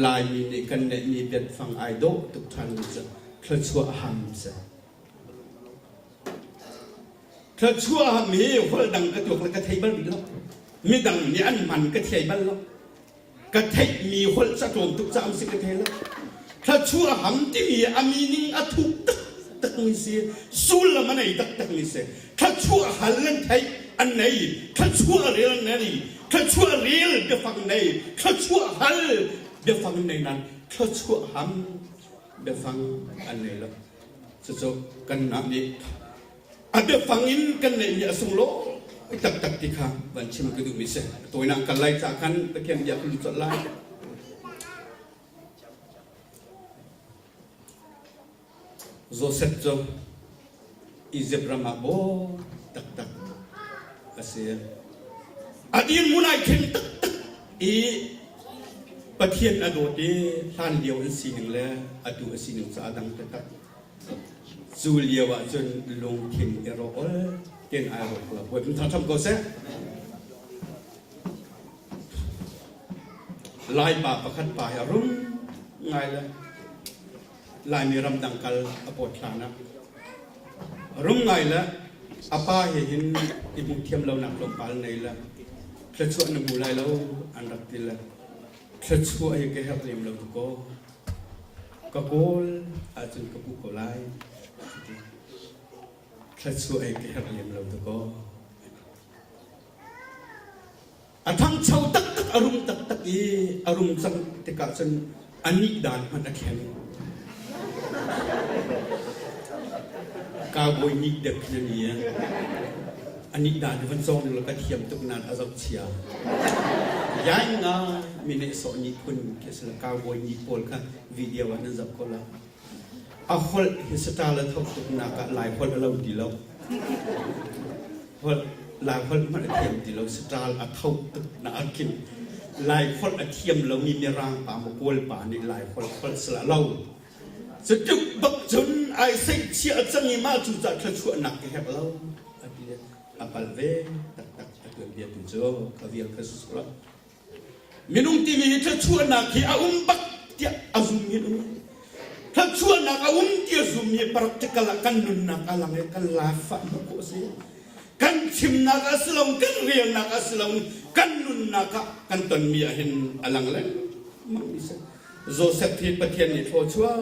Laimi nih kan neihmi biafang ai dawh tuk ṭhanmi cu thluachuah ham si. Thluachuah ham hi holh dang ka tuak le ka thei bal rih lo. Midang nih an hman ka thei bal lo. Ka theihmi holh ca tlawm tuk caah si ka thei lo. Thluachuah ham timi a meaning a thuk taktakmi si, sullam a nei taktakmi si. Thluachuah hal an theih, an nei. Thluachuah rel an nei. Thluachuah rel biafang nei. Thluachuah hal biafang nei nan thluachuah ham biafang an nei lo. Cucu kanmah nih a biafang in kan neihmi a sunglawi taktak ti kha van chim ka duhmi si. Tawinak kal lai ca khan Pathian bia ka lut colh lai. Joseph cu Izipt ram ah bawi taktak a. A si. A dirhmun ai thleng taktak i Pathian a dawt i hlan lio an sining le atu a sining cu aa dang taktak. Cu lio ah cun lungthin i rawk ol tein ai rawk lo. Bawipa thangṭhat ko seh. Laipa pakhat pa hi a rum ngai le Laimi ramdang kal a pawt hlan ah rum ngai le a pa he hin i hmuh thiam lonak tlawmpal nei le thluachuah na hmu lai lo an rak ti le thluachuah hi ka herh lem lo dakaw ka kawl ahcun ka hmuh ko lai thluachuah hi ka herh lem lo dakaw A ṭhangcho taktak, a rum taktak i a rum cang tikah cun a nih dan hmanh a thleng. Cowboy nih deuh khin a ni. A nih dan hi van cawng ning law ka thiam tuk nain a zohchia. Yaing ngai mi nehsawh nih phun khi a si lo. Cowboy nih pawl kha video ah nan zoh ko la. A holh hi saṭa le thok tuknak ah Lai holh a lo ti lo. Holh Lai holh hmanh a thiam ti lo. Saṭal a tho tuk na ah khin Lai holh a thiam lomi Mirang pa maw Kawl pa nih Lai holh holh sala lo. Cutluk bak cun ai seihchiah cang i mah cu cah thluachuahnak ka herh lo a ti. A palh ve taktak a tuanbia tu cu ka vial kha si lo. Minung timi hi thluachuahnak hi a um bak tiah a zum hi an um. Thluachuahnak a um ti a zum hi practical ah kan nunnak a lang i kan life ah hmuh khawh a si. Kan chimnak ah si lo, kan relnak ah si lo, kan nunnak ah kan tonmi ah hin a lang lengmang mi si. Joseph hi Pathian nih thluachuah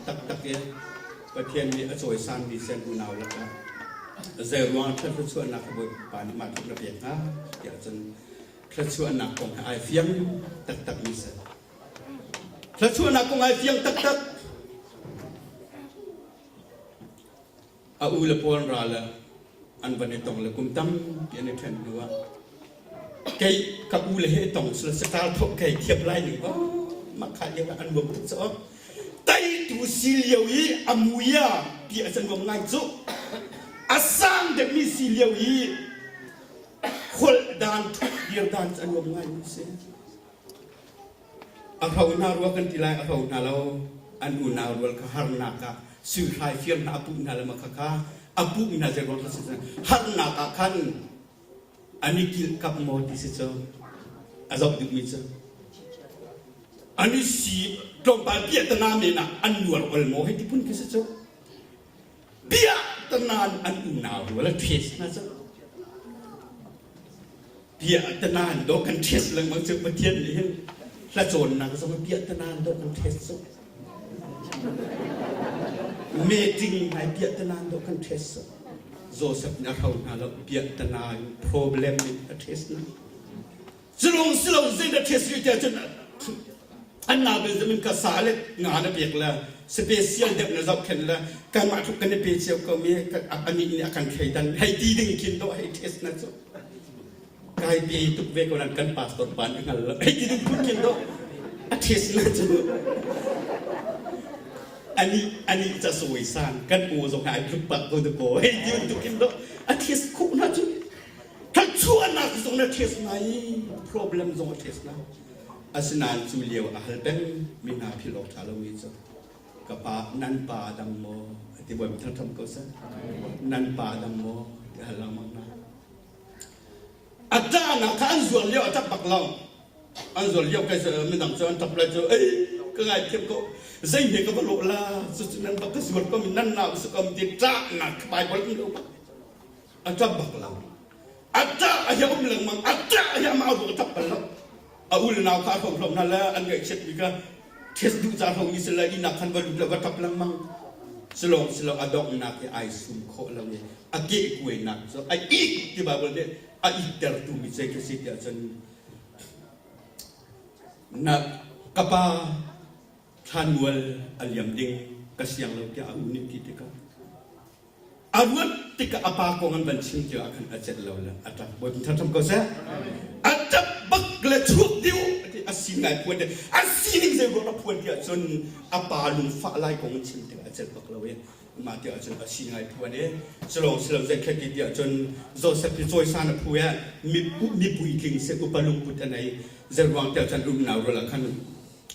taktak i Pathian nih a cawisanmi si an unau lakah zei ruang thluachuahnak kha Bawipa nih mah tluk na pek hnga tiah cun Thluachuahnak kong he ai fiang taktakmi si. Thluachuahnak kong ai fiang taktak. A u le pawl ral le an van i tong le kum tampi an i ṭhen hnu ah kei ka u le he tong sila saṭal thok kei thiam lai ning oh mah kha lio ah an nuam tuk cu teitu si lio i a muia ti a can nuam ngai cu a sang deuhmi si lio i Holh dan ṭhut dir dan cu a nuam ngaimi a si. A hro hna rua kan ti lai, a hro hna lo. An unau rual kha harnak ah suihrai fir hna a puh hna le makha kha a puh hna zei ruang si harnak ah khan an i kilhkap maw ti si cu a zoh duhmi cu an i si tlawmpal piahtana men ah an nuar ol maw hei ti phun khi si cu Piahtanan an unau rual a ṭhes hna cu. Piahtanan dawh kan ṭhes lengmang cu Pathian nih hin hla cawnnak zong piahtanan dawh kan ṭhes cu. Meeting ngai piahtanan dawh kan ṭhes cu. Joseph nih a hro hna lo piahtanan problem in a ṭhes hna. Culawng si lo zeidah ṭhes rih tiah cun an nau Benjamin kha sa le nga na pek le special deuh na zohkhenh le kanmah tluk kan i pe cio ko mi anih nih a kan thleidan hei ti ding khin dawh hei ṭhes na cu kai pe tuk ve ko nan kan pastor pa nih hngal lo hei ti ding phun khin dawh a ṭhes na cu ani ani ca sawisan kan u zong ai tluk pak ko ko hei ti tuk khin dawh a ṭhes khuh na cu Thluachuahnak zong na ṭhes hna i problem zong a ṭhes hna. Asinain cu lio a hal peng mi hna philh awk ṭha lomi cu ka pa nan pa dam maw a ti bawi thangṭham ko seh nan pa dam maw ti hal lengmang hna. A ṭahnak kha an zuar lio a ṭap bak lo. An zuar lio kai midang cu an ṭap lai cu ei ka ngaithiam ko zei he ka va lawh la cucu nan bak ka zuar ko mi nan nau si ko ti ṭahnak Bible um lo bak. A ṭap bak lo. A ṭah a hi a um lengmang. A ṭah a hi amah a ruah a ṭap bal lo. A u le nau kha a hrohhlawm hna le an ngaihchiatmi kha ṭhes duh ca hromi si le ihnak khan va lut le va ṭap lengmang. Silawng silo a donghnak hi ai sum khawh lo i a kehkuainak cu a ik ti Bible nih a iktertu mi zei khi si tiah cun na ka pa thlanmual a liam ding ka siang lo tiah a u nih ti tikah A ruat tikah a pa kong an van chim tikah khan a celh lo le a ṭap. Bawipa ṭham ko seh. A ṭap bak le chuak dih u a ti. A si ngai phuan te. A sining zei ruang rak phuan ti ahcun a pa lungfah lai kong in chim tikah a celh bak lo i mah ti ahcun a si ngai phuan i culawng si lo zeikhat ti ti ahcun Joseph hi cawisan a phu i mi puitling si upa lungput a nei zei ruang ti ahcun umnau rual ah khan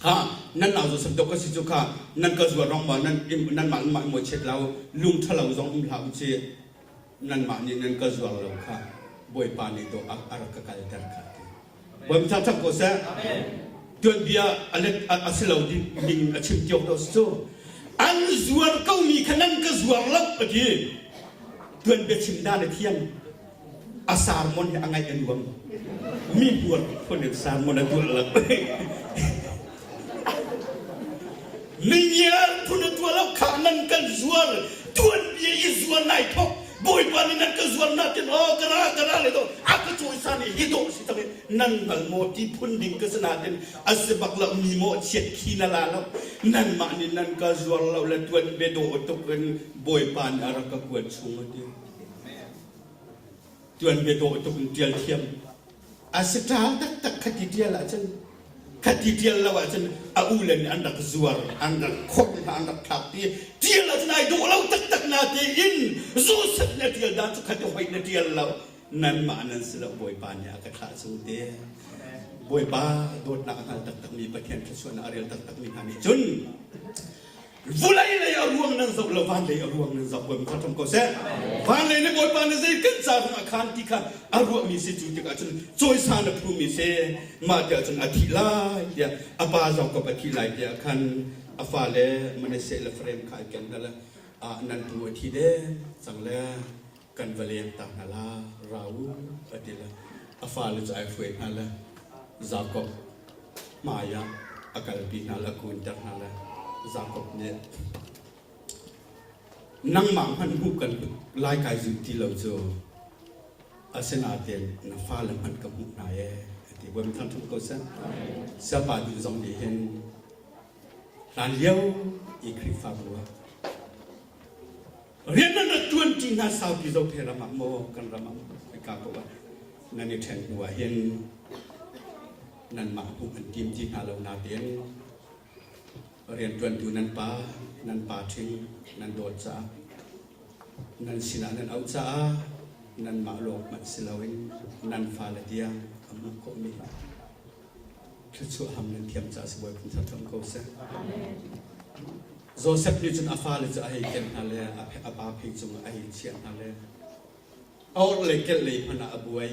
ha nan nau Joseph dok ka si cu kha nan ka zuar rong ma nan nanmah nanmah i mawchiat lo lung ṭhalo zong um hlah u ci nanmah nih nan ka zuar lo kha Bawipa nih dawh a rak ka kalter kha ti Bawipa thangṭhat ko seh. Tuanbia a let a si lo ning a chim tiok to cu. An zuar ko mi kha nan ka zuar lo a ti. Tuanbia chim dan a thiam. A sermon hi a ngaih a nuam. Mi hmuar phun in sermon a tuah lo. Mingiar phun a tuah lo kha nan kan zuar tuanbia i zuar nai thok Bawipa nih nan ka zuar na tin aw ka ra ka ra le do a ka cawisan i hi dawh si cang i nan hngal maw ti phun ding ka si nain a si bak lo mi maw chiat khi na la lo nanmah nih nan ka zuar lo le tuan bia dawh tuk in Bawipa nih a rak ka kuat chung a ti tuan bia dawh tuk in ṭial thiam a si ṭal taktak khati ṭial ahcun khati ṭial lo ahcun a u le nih an rak zuar an rak khorh hna an rak thlak ti ṭial ahcun ai dawh lo taktak na tein Joseph nih a ṭial dan cu khati hoih na ṭial lo nanmah nan si lo Bawipa nih a ka thlah chung te Bawipa dawtnak a hngal taktakmi Pathian thluachuahnak a rel taktakmi hna nih cun Vulei lei a ruang nan zoh lo van lei a ruang nan zoh bawi kha ko seh van lei nih bawipa nih zei kan ca hrang a khan ti kha a ruahmi si cu tikah cun cawisan a phumi si mah tiah cun a thih lai tiah a pa Jakob a thih lai tiah khan a fale Manasseh le Ephraim kha ai ken hna le nan pu a thi deng cang le kan va leng ta hna la ra u a ti le a fale cu ai hruai hna le Jakob hmai ah a kalpi hna le a kunter hna le Jakob nih nangmah hmanh hmuh kan lai kai zum ti lo cu asinain na fale hmanh ka hmuh hna ee a ti Bawipa thangṭhat ko seh siapa duh zong nih hin hlan lio i Khrihfabu ah Rian nan rak ṭuan ṭi hna saupi Zophei ram ah maw kan ram ah khoika paoh ah nan i ṭhen hnu ah hin nanmah hmuh an tim ti hna lo nain rianṭuantu nan pa nan pa ṭhing nan dawt caah nan sinah nan auh caah nanmah lawng hmanh si loin nan fale tiang a hmuh khawhmi thluachuah ham nan thiam caah sibawi phun thar ko seh. Joseph nih cun a fale cu a hei ken hna le a pa phei cungah a hei chiah hna le a orhlei kelhlei hmanh ah a buai.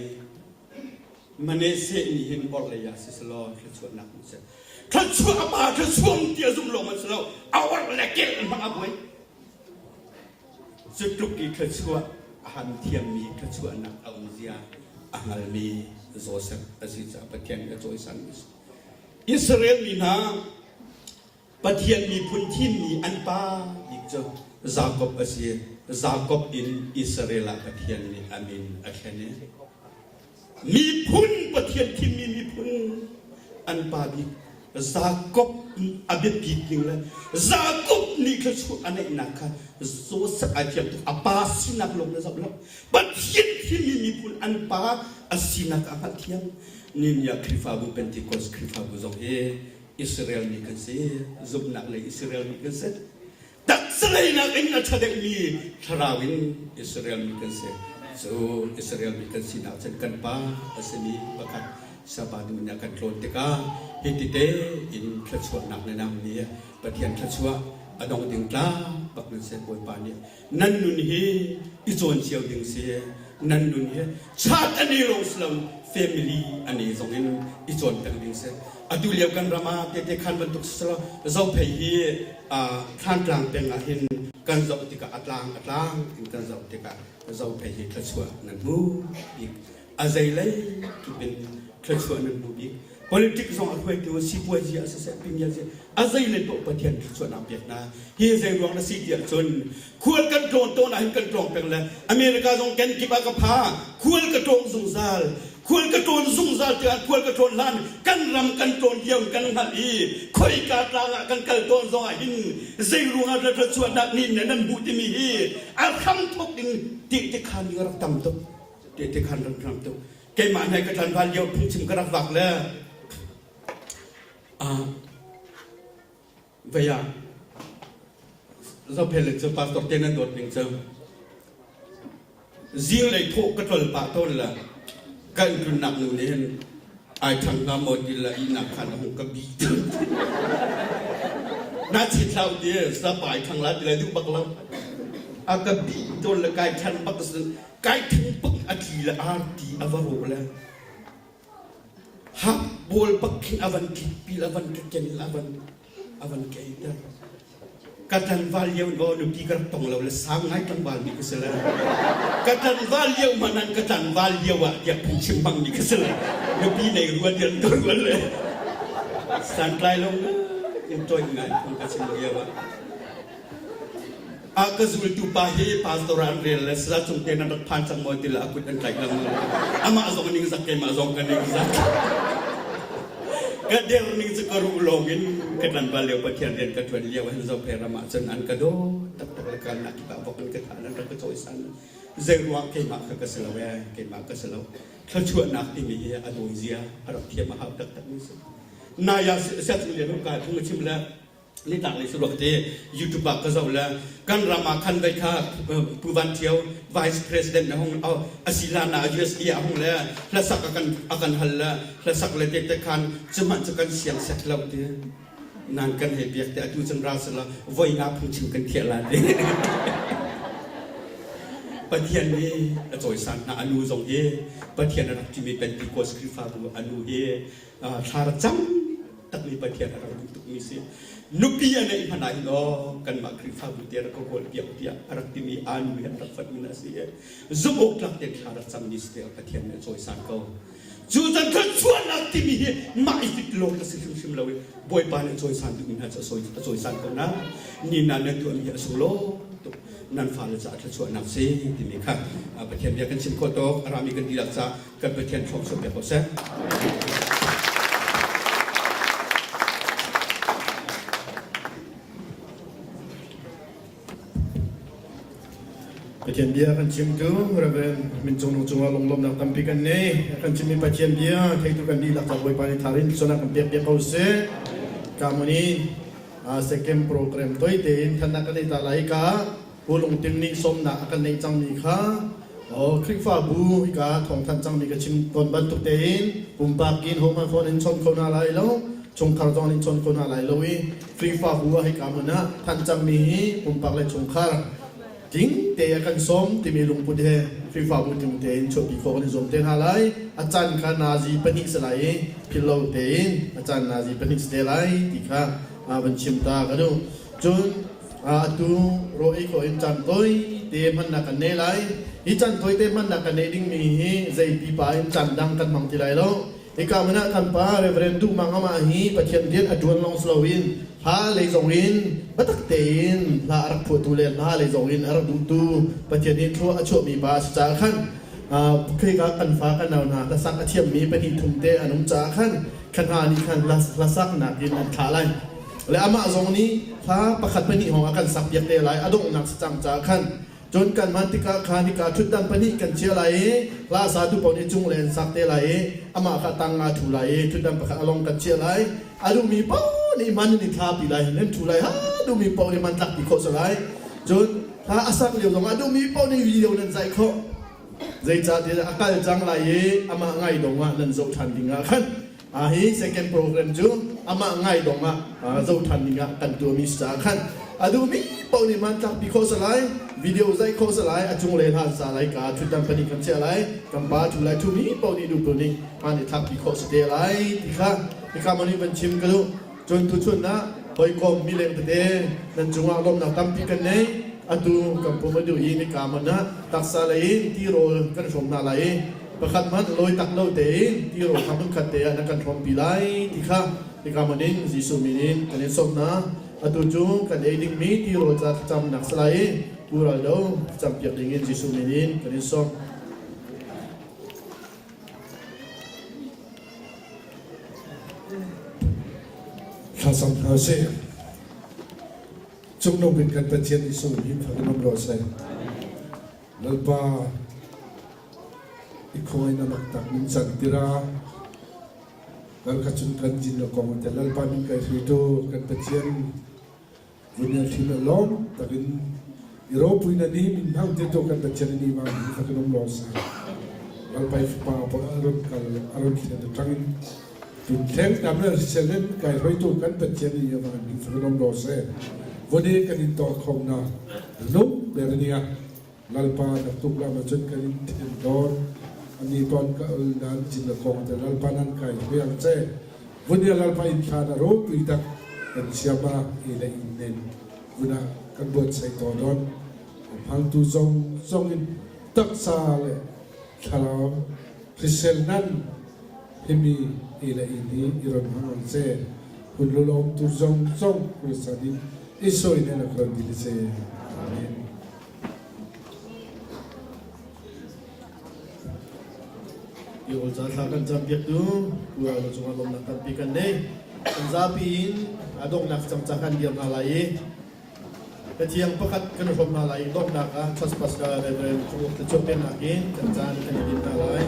Manasseh nih hin orhlei ah siselaw thluachuahnak hmu seh. Thluachuah a pa thluachuam ti a zumh lawng an si lo, a orh le kelh hmanh a buai. Cu tluk i thluachuah a ham thiammi thluachuahnak a um zia a hngalmi Joseph a si caah Pathian nih a cawisan mi a si. Israel mi hna Pathian miphun thimmi an pa bik cu Jakob a si. Jakob in Israel ah Pathian nih a min a thlen i miphun Pathian thimmi miphun an pa bik Jakob a biapit ning le Jakob nih thluachuah a neihnak kha Joseph ai thiam tuk a pa sinak lawng na zoh lo Pathian thimmi miphun an pa a sinak a hngalhthiam Ninia Khrihfabu Pentecost Khrihfabu zong hi Israel mi kan si, zumhnak lei Israel mi kan si. Taksa lei nakin a ṭha deuhmi thlarau in Israel mi kan si. Cu Israel mi kan sinak cun kan pa a simi pakhat Sapa duhnak kan tlawn tikah hiti te in thluachuahnak na nang nih Pathian thluachuah a dong ding tlak bak nan si Bawipa nih nan nun hi i cawn cio ding si nan nun hi chat an i lawng si lo family an i zong in i cawn peng ding si atu lio kan ram ah tete khan bantuk si lo zophei hi thlantlang peng ah hin kan zoh tikah a tlang a tlang in kan zoh tikah zophei hi thluachuah nan hmu bik a zeilei kip in thluachuah nan hmu bik politik zong a hruaitu sipuazi ah siseh pingyan si a zeilei paoh Pathian thluachuahnak pek hna hi zei ruang na si tiah cun khual kan tlawn tawn ah hin kan tlawng peng le America zong ken kip ah ka pha khual ka tlawng zungzal khual ka tlawn zungzal tiah khual ka tlawn hlan kan ram kan tlawn lio kan hngalh i khoika tlang ah kan kal tawn zong ah hin zei ruangah thluachuahnak nih nan hmuh timi hi a hram thok in tehte khan ding a rak tam tuk tehte khan rak tam tuk keimah nai ka tlanval lio phungchim ka rak vak le. Vei ah zophel cu pastor te nan dawt ning cu zinglei thawh ka ṭol pah tawn le kan tlunnak nu nih hin ai ṭhang hnga maw ti le ihnak khan a hung ka bi. Na chit hlah ti sapa ai ṭhang la ti le duh bak lo. A ka bi tawn le kai ṭhan bak kai ṭhang bak a tli le arti a va rawh le Hak bawl bak khin a van tlitpi a van ka ken a van a van kei ter. Ka tlangval lio in aw nupi ka rak tong lo le sang ngai tlangval mi ka si le. Ka tlangval lio hmanh an ka tlangval lio ah tiah phungchim hmang mi ka si le. Nupi nei rual dian ka rual le. Santlai lo in toih ngai phung ka chim lio ah. A ka zultu pa hi pastor ah an rel le saza cung te nan rak phan cang maw ti le a kut an tlaih lengmang. Amah zong ning zak keimah zong ka ning zak. Ka der ning cu ka ruh lawng in ka tlanval lio Pathian rian ka ṭuan lio hin Zophei ram ah cun an ka dawt taktak le kan nak kip ah vok an ka thah nan rak ka cawisan. Zei ruang keimah kha ka si lo ee keimah ka si lo. Thluachuahnak timi hi a dawi zia a rak thiam a hau taktak mi si. Naya siat lian ka thung a chim le nitlak lei saruak te YouTube ah ka zoh le kan ram ah khan vai kha Pu Van Thio Vice President a hung asila na USA a hung le hlasak akan akan hal le hlasak le te te khan cuhmanh cu kan siang set lo ti nan kan hei biak te atu cun ra sala voi nga phungchim kan thiah la te Pathian nih a cawisan hna anu zong hi Pathian a rak timi Pentecost Khrihfabu anu hi thla rak cam takmi Pathian a rak duh tukmi si. Nupi a neih hmanh ah hin aw kanmah Khrihfabu te rak ka kawl piak tiah a rak timi aa nu he an rak fonh mi a si i zumh awk tlak tein thla rak cammi si tiah Pathian nih a cawisan ko. Cu can thluachuahnak timi hi mah i fit lawng a si hrimhrim lo i Bawipa nih cawisan duhmi hna cu a cawisan ko na. Ni na nan tuahmi hi a sunglawi tuk. Nan fale caah thluachuahnak si timi kha Pathian bia kan chim khawh tawk a rami kan dihlak caah kan Pathian thluachuah piak ko seh. Pathian bia kan chimtu Reverend Min Cung Nung cungah lunglawmnak tampi kan nei. Kan chimmi Pathian bia theitu kan dihlak ca Bawipa nih tharin sunak kan pek piak ko seh. Kamuni second program toi tein thannak kan nei ta lai ka Pu Lung Ting nih sawmnak a kan neih cangmi kha Khrihfabu hika thawngthanh cangmi ka chim tawn bantuk tein pumpak in home phone in chawn kho hna lai lo chungkhar zong nih chawn kho hna lai lo i Khrihfabu ah hika hmun ah thanh cangmi hi pumpak le chungkhar tling te a kan sawm timi lungput he Khrihfabu tling tein chuahpi khawh kan i zuam te hna lai. A caan kha nazi pahnih si lai i philh lo tein a caan nazi pahnih si te lai ti kha van chim ta ka duh. Cun atu raw ei khawh in caan tawi te hmannak kan nei lai. Hi caan tawi te hmannak kan neih dingmi hi zei pipa in caan dang kan hmang ti lai lo. Hika hmun ah kan pa Reverend Duh Mang amah hi Pathian rian a ṭuan lawng si loin hla lei zong in biatak tein hla a rak phuahtu le hla lei zong in a rak duhtu Pathian nih thlua a chuahmi pa a si caah khan khika kan fa kan nau hna hlasak a thiammi pahnih thum te an um caah khan kha hna nih khan hlasaknak in an thlah lai. Le amah zong nih hla pakhat pahnih hong a kan sak piak te lai a donghnak si cang caah khan cun kan hman tikah khan hika ṭhutdan pahnih kan chia lai i hla satu paoh nih cung le an sak te lai i amah kha tang ah ṭhu lai i ṭhutdan pakhat a long kan chiah lai a duhmi paoh nih hman in i thlapi lai nan ṭhu lai ha duhmi paoh nih hman tlakpi khawh si lai cun hla a sak lio zong ah duhmi paoh nih video nan zaih khawh zeicahtiah a kal cang lai i amah ngai dong ah nan zoh ṭhan ding ah khan hi second program cu amah ngai dong ah zoh ṭhan ding ah kan tuahmi si caah khan a duhmi paoh nih hmantlak pi khawh si lai video zaih khawh si lai a cung le hlan sa lai ka ṭhutdan pahnih kan chiah lai kan pa ṭhu lai ṭhumi paoh nih duhtu nih hman i thlak pi khawh si te lai ti kha hika mon nih van chim ka duh cun tuchun ah hawikom mileng tete nan cungah lawmnak tampi kan nei atu kan pum a duh i nika mon ah taksa lei in tirawl kan hrawm hna lai i pakhat hmanh lawi tak lo tein tirawl kha hmunkhat te ah na kan hrawmpi lai ti kha hika hmun in Jesuh min in kan in sawm hna. Atu cu kan ei dingmi tirawl ca thlacamnak si lai i Pu Ral Do thlacampiak ding in Jesuh min in kan in sawm. Thlacam hna usih. Cungnung bik kan Pathian Jesuh min fak in um rawh seh. Lalpa i khawngaih na mak tak min cang tira. Kal kha cun kan jin lo kong te Lalpa min kai hruaitu kan Pathian vun thim lawm takin i ropui na ni min hang te to kan Pathian ni ma ni fa kan um lo sa Lalpa i fapa pa aron kal aron thlen tangin tun thleng tam le selen kai hruaitu kan Pathian ni ma ni fa kan um lo se vone kan in to khom na nung bernia Lalpa na tuk lam ahcun kan in thin tawn. Ani ton ka ul nan cin le kong te Lalpa nan kai riang che. Vun ya Lalpa in thla na ropui tak kan siama i le in nen vuna kan buat sai to don. Phang tu zong zong in taksa le thlarau hrisel nan himi i le in hi i ron hmang ang che. Hun lulom tu zong zong krisan in isoi ne na kron dil che. Amen. Bible ca thla kan campiak tu Pu Rau cungah lawmnak tampi kan nei. Kan zapi in a donghnak camca kan dir hna lai i Cathiang pakhat kan hrawm hna lai i donghnak ah Trust Pastor Reverend Khawuk Tlachuak peknak in kan caan kan i din hna lai.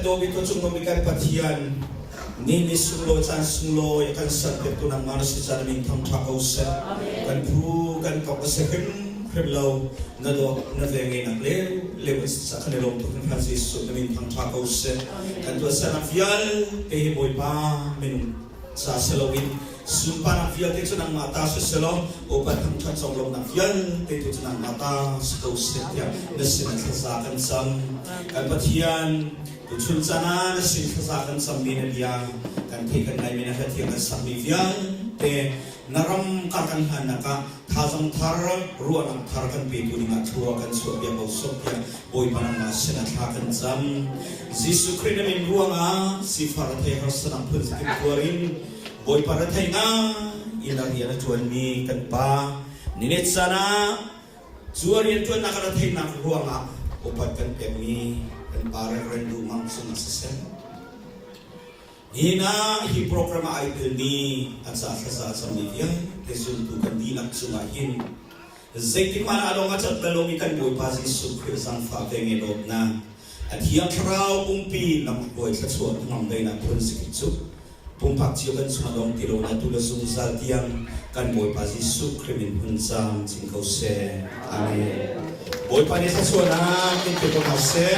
dawmi tu cung mi kan Pathian ni ni sunglawi caan sunglawi kan serpiak tu nangmah na si caan min thang tha ko seh. Kan phu kan kok a si hrim hrim lo na dawt na veng nak le le sa kan i lawm tuk kan Jesuh na min thang tha ko seh. Kan tuah sanak vialte hi Bawipa minung sa si loin sunparnak vialte cu nangmah ta si selaw upat thangṭhat conglawmhnak vialte tu cu nangmah ta si ko seh tiah na sin ah thlaza kan cam. Kan Pathian, tuchun caan ah na sin thlaza kan cammi na bia kan theih kan ngaimi na hlathiang kan sakmi vialte na ram kar kan hlannak ah thazang thar ruahnak thar kan petu dingah thlua kan chuah piak ko sawk tiah Bawipa nangmah sinah thla kan cam. Jesuh Khrih na min ruangah sifar thei harsanak phun zakip tuar in Bawipa rethei ngai in a rian a ṭuanmi kan pa ninet caan ah cu a rianṭuannak a retheihnak ruangah upat kan pekmi kan pa Reverend Duh Mang cungah siseh Nihin ah hi program ah ai telmi a ca thlaza cammi vialte zumtu kan dihlak cungah hin zeitik hmanh ah lawng a cat bal lomi kan Bawipa Jesuh Khrih zaangfah ve nge dawtnak a Thiang Thlarau umpi lamhruai thluachuah hnangam daihnak phun si cu pumpak cio kan chungah dong ti lo na tu le zungzal tiang kan Bawipa Jesuh Khrih min hun cam chin ko seh. Amen. Bawipa nih thluachuahnak in pe ko hna seh.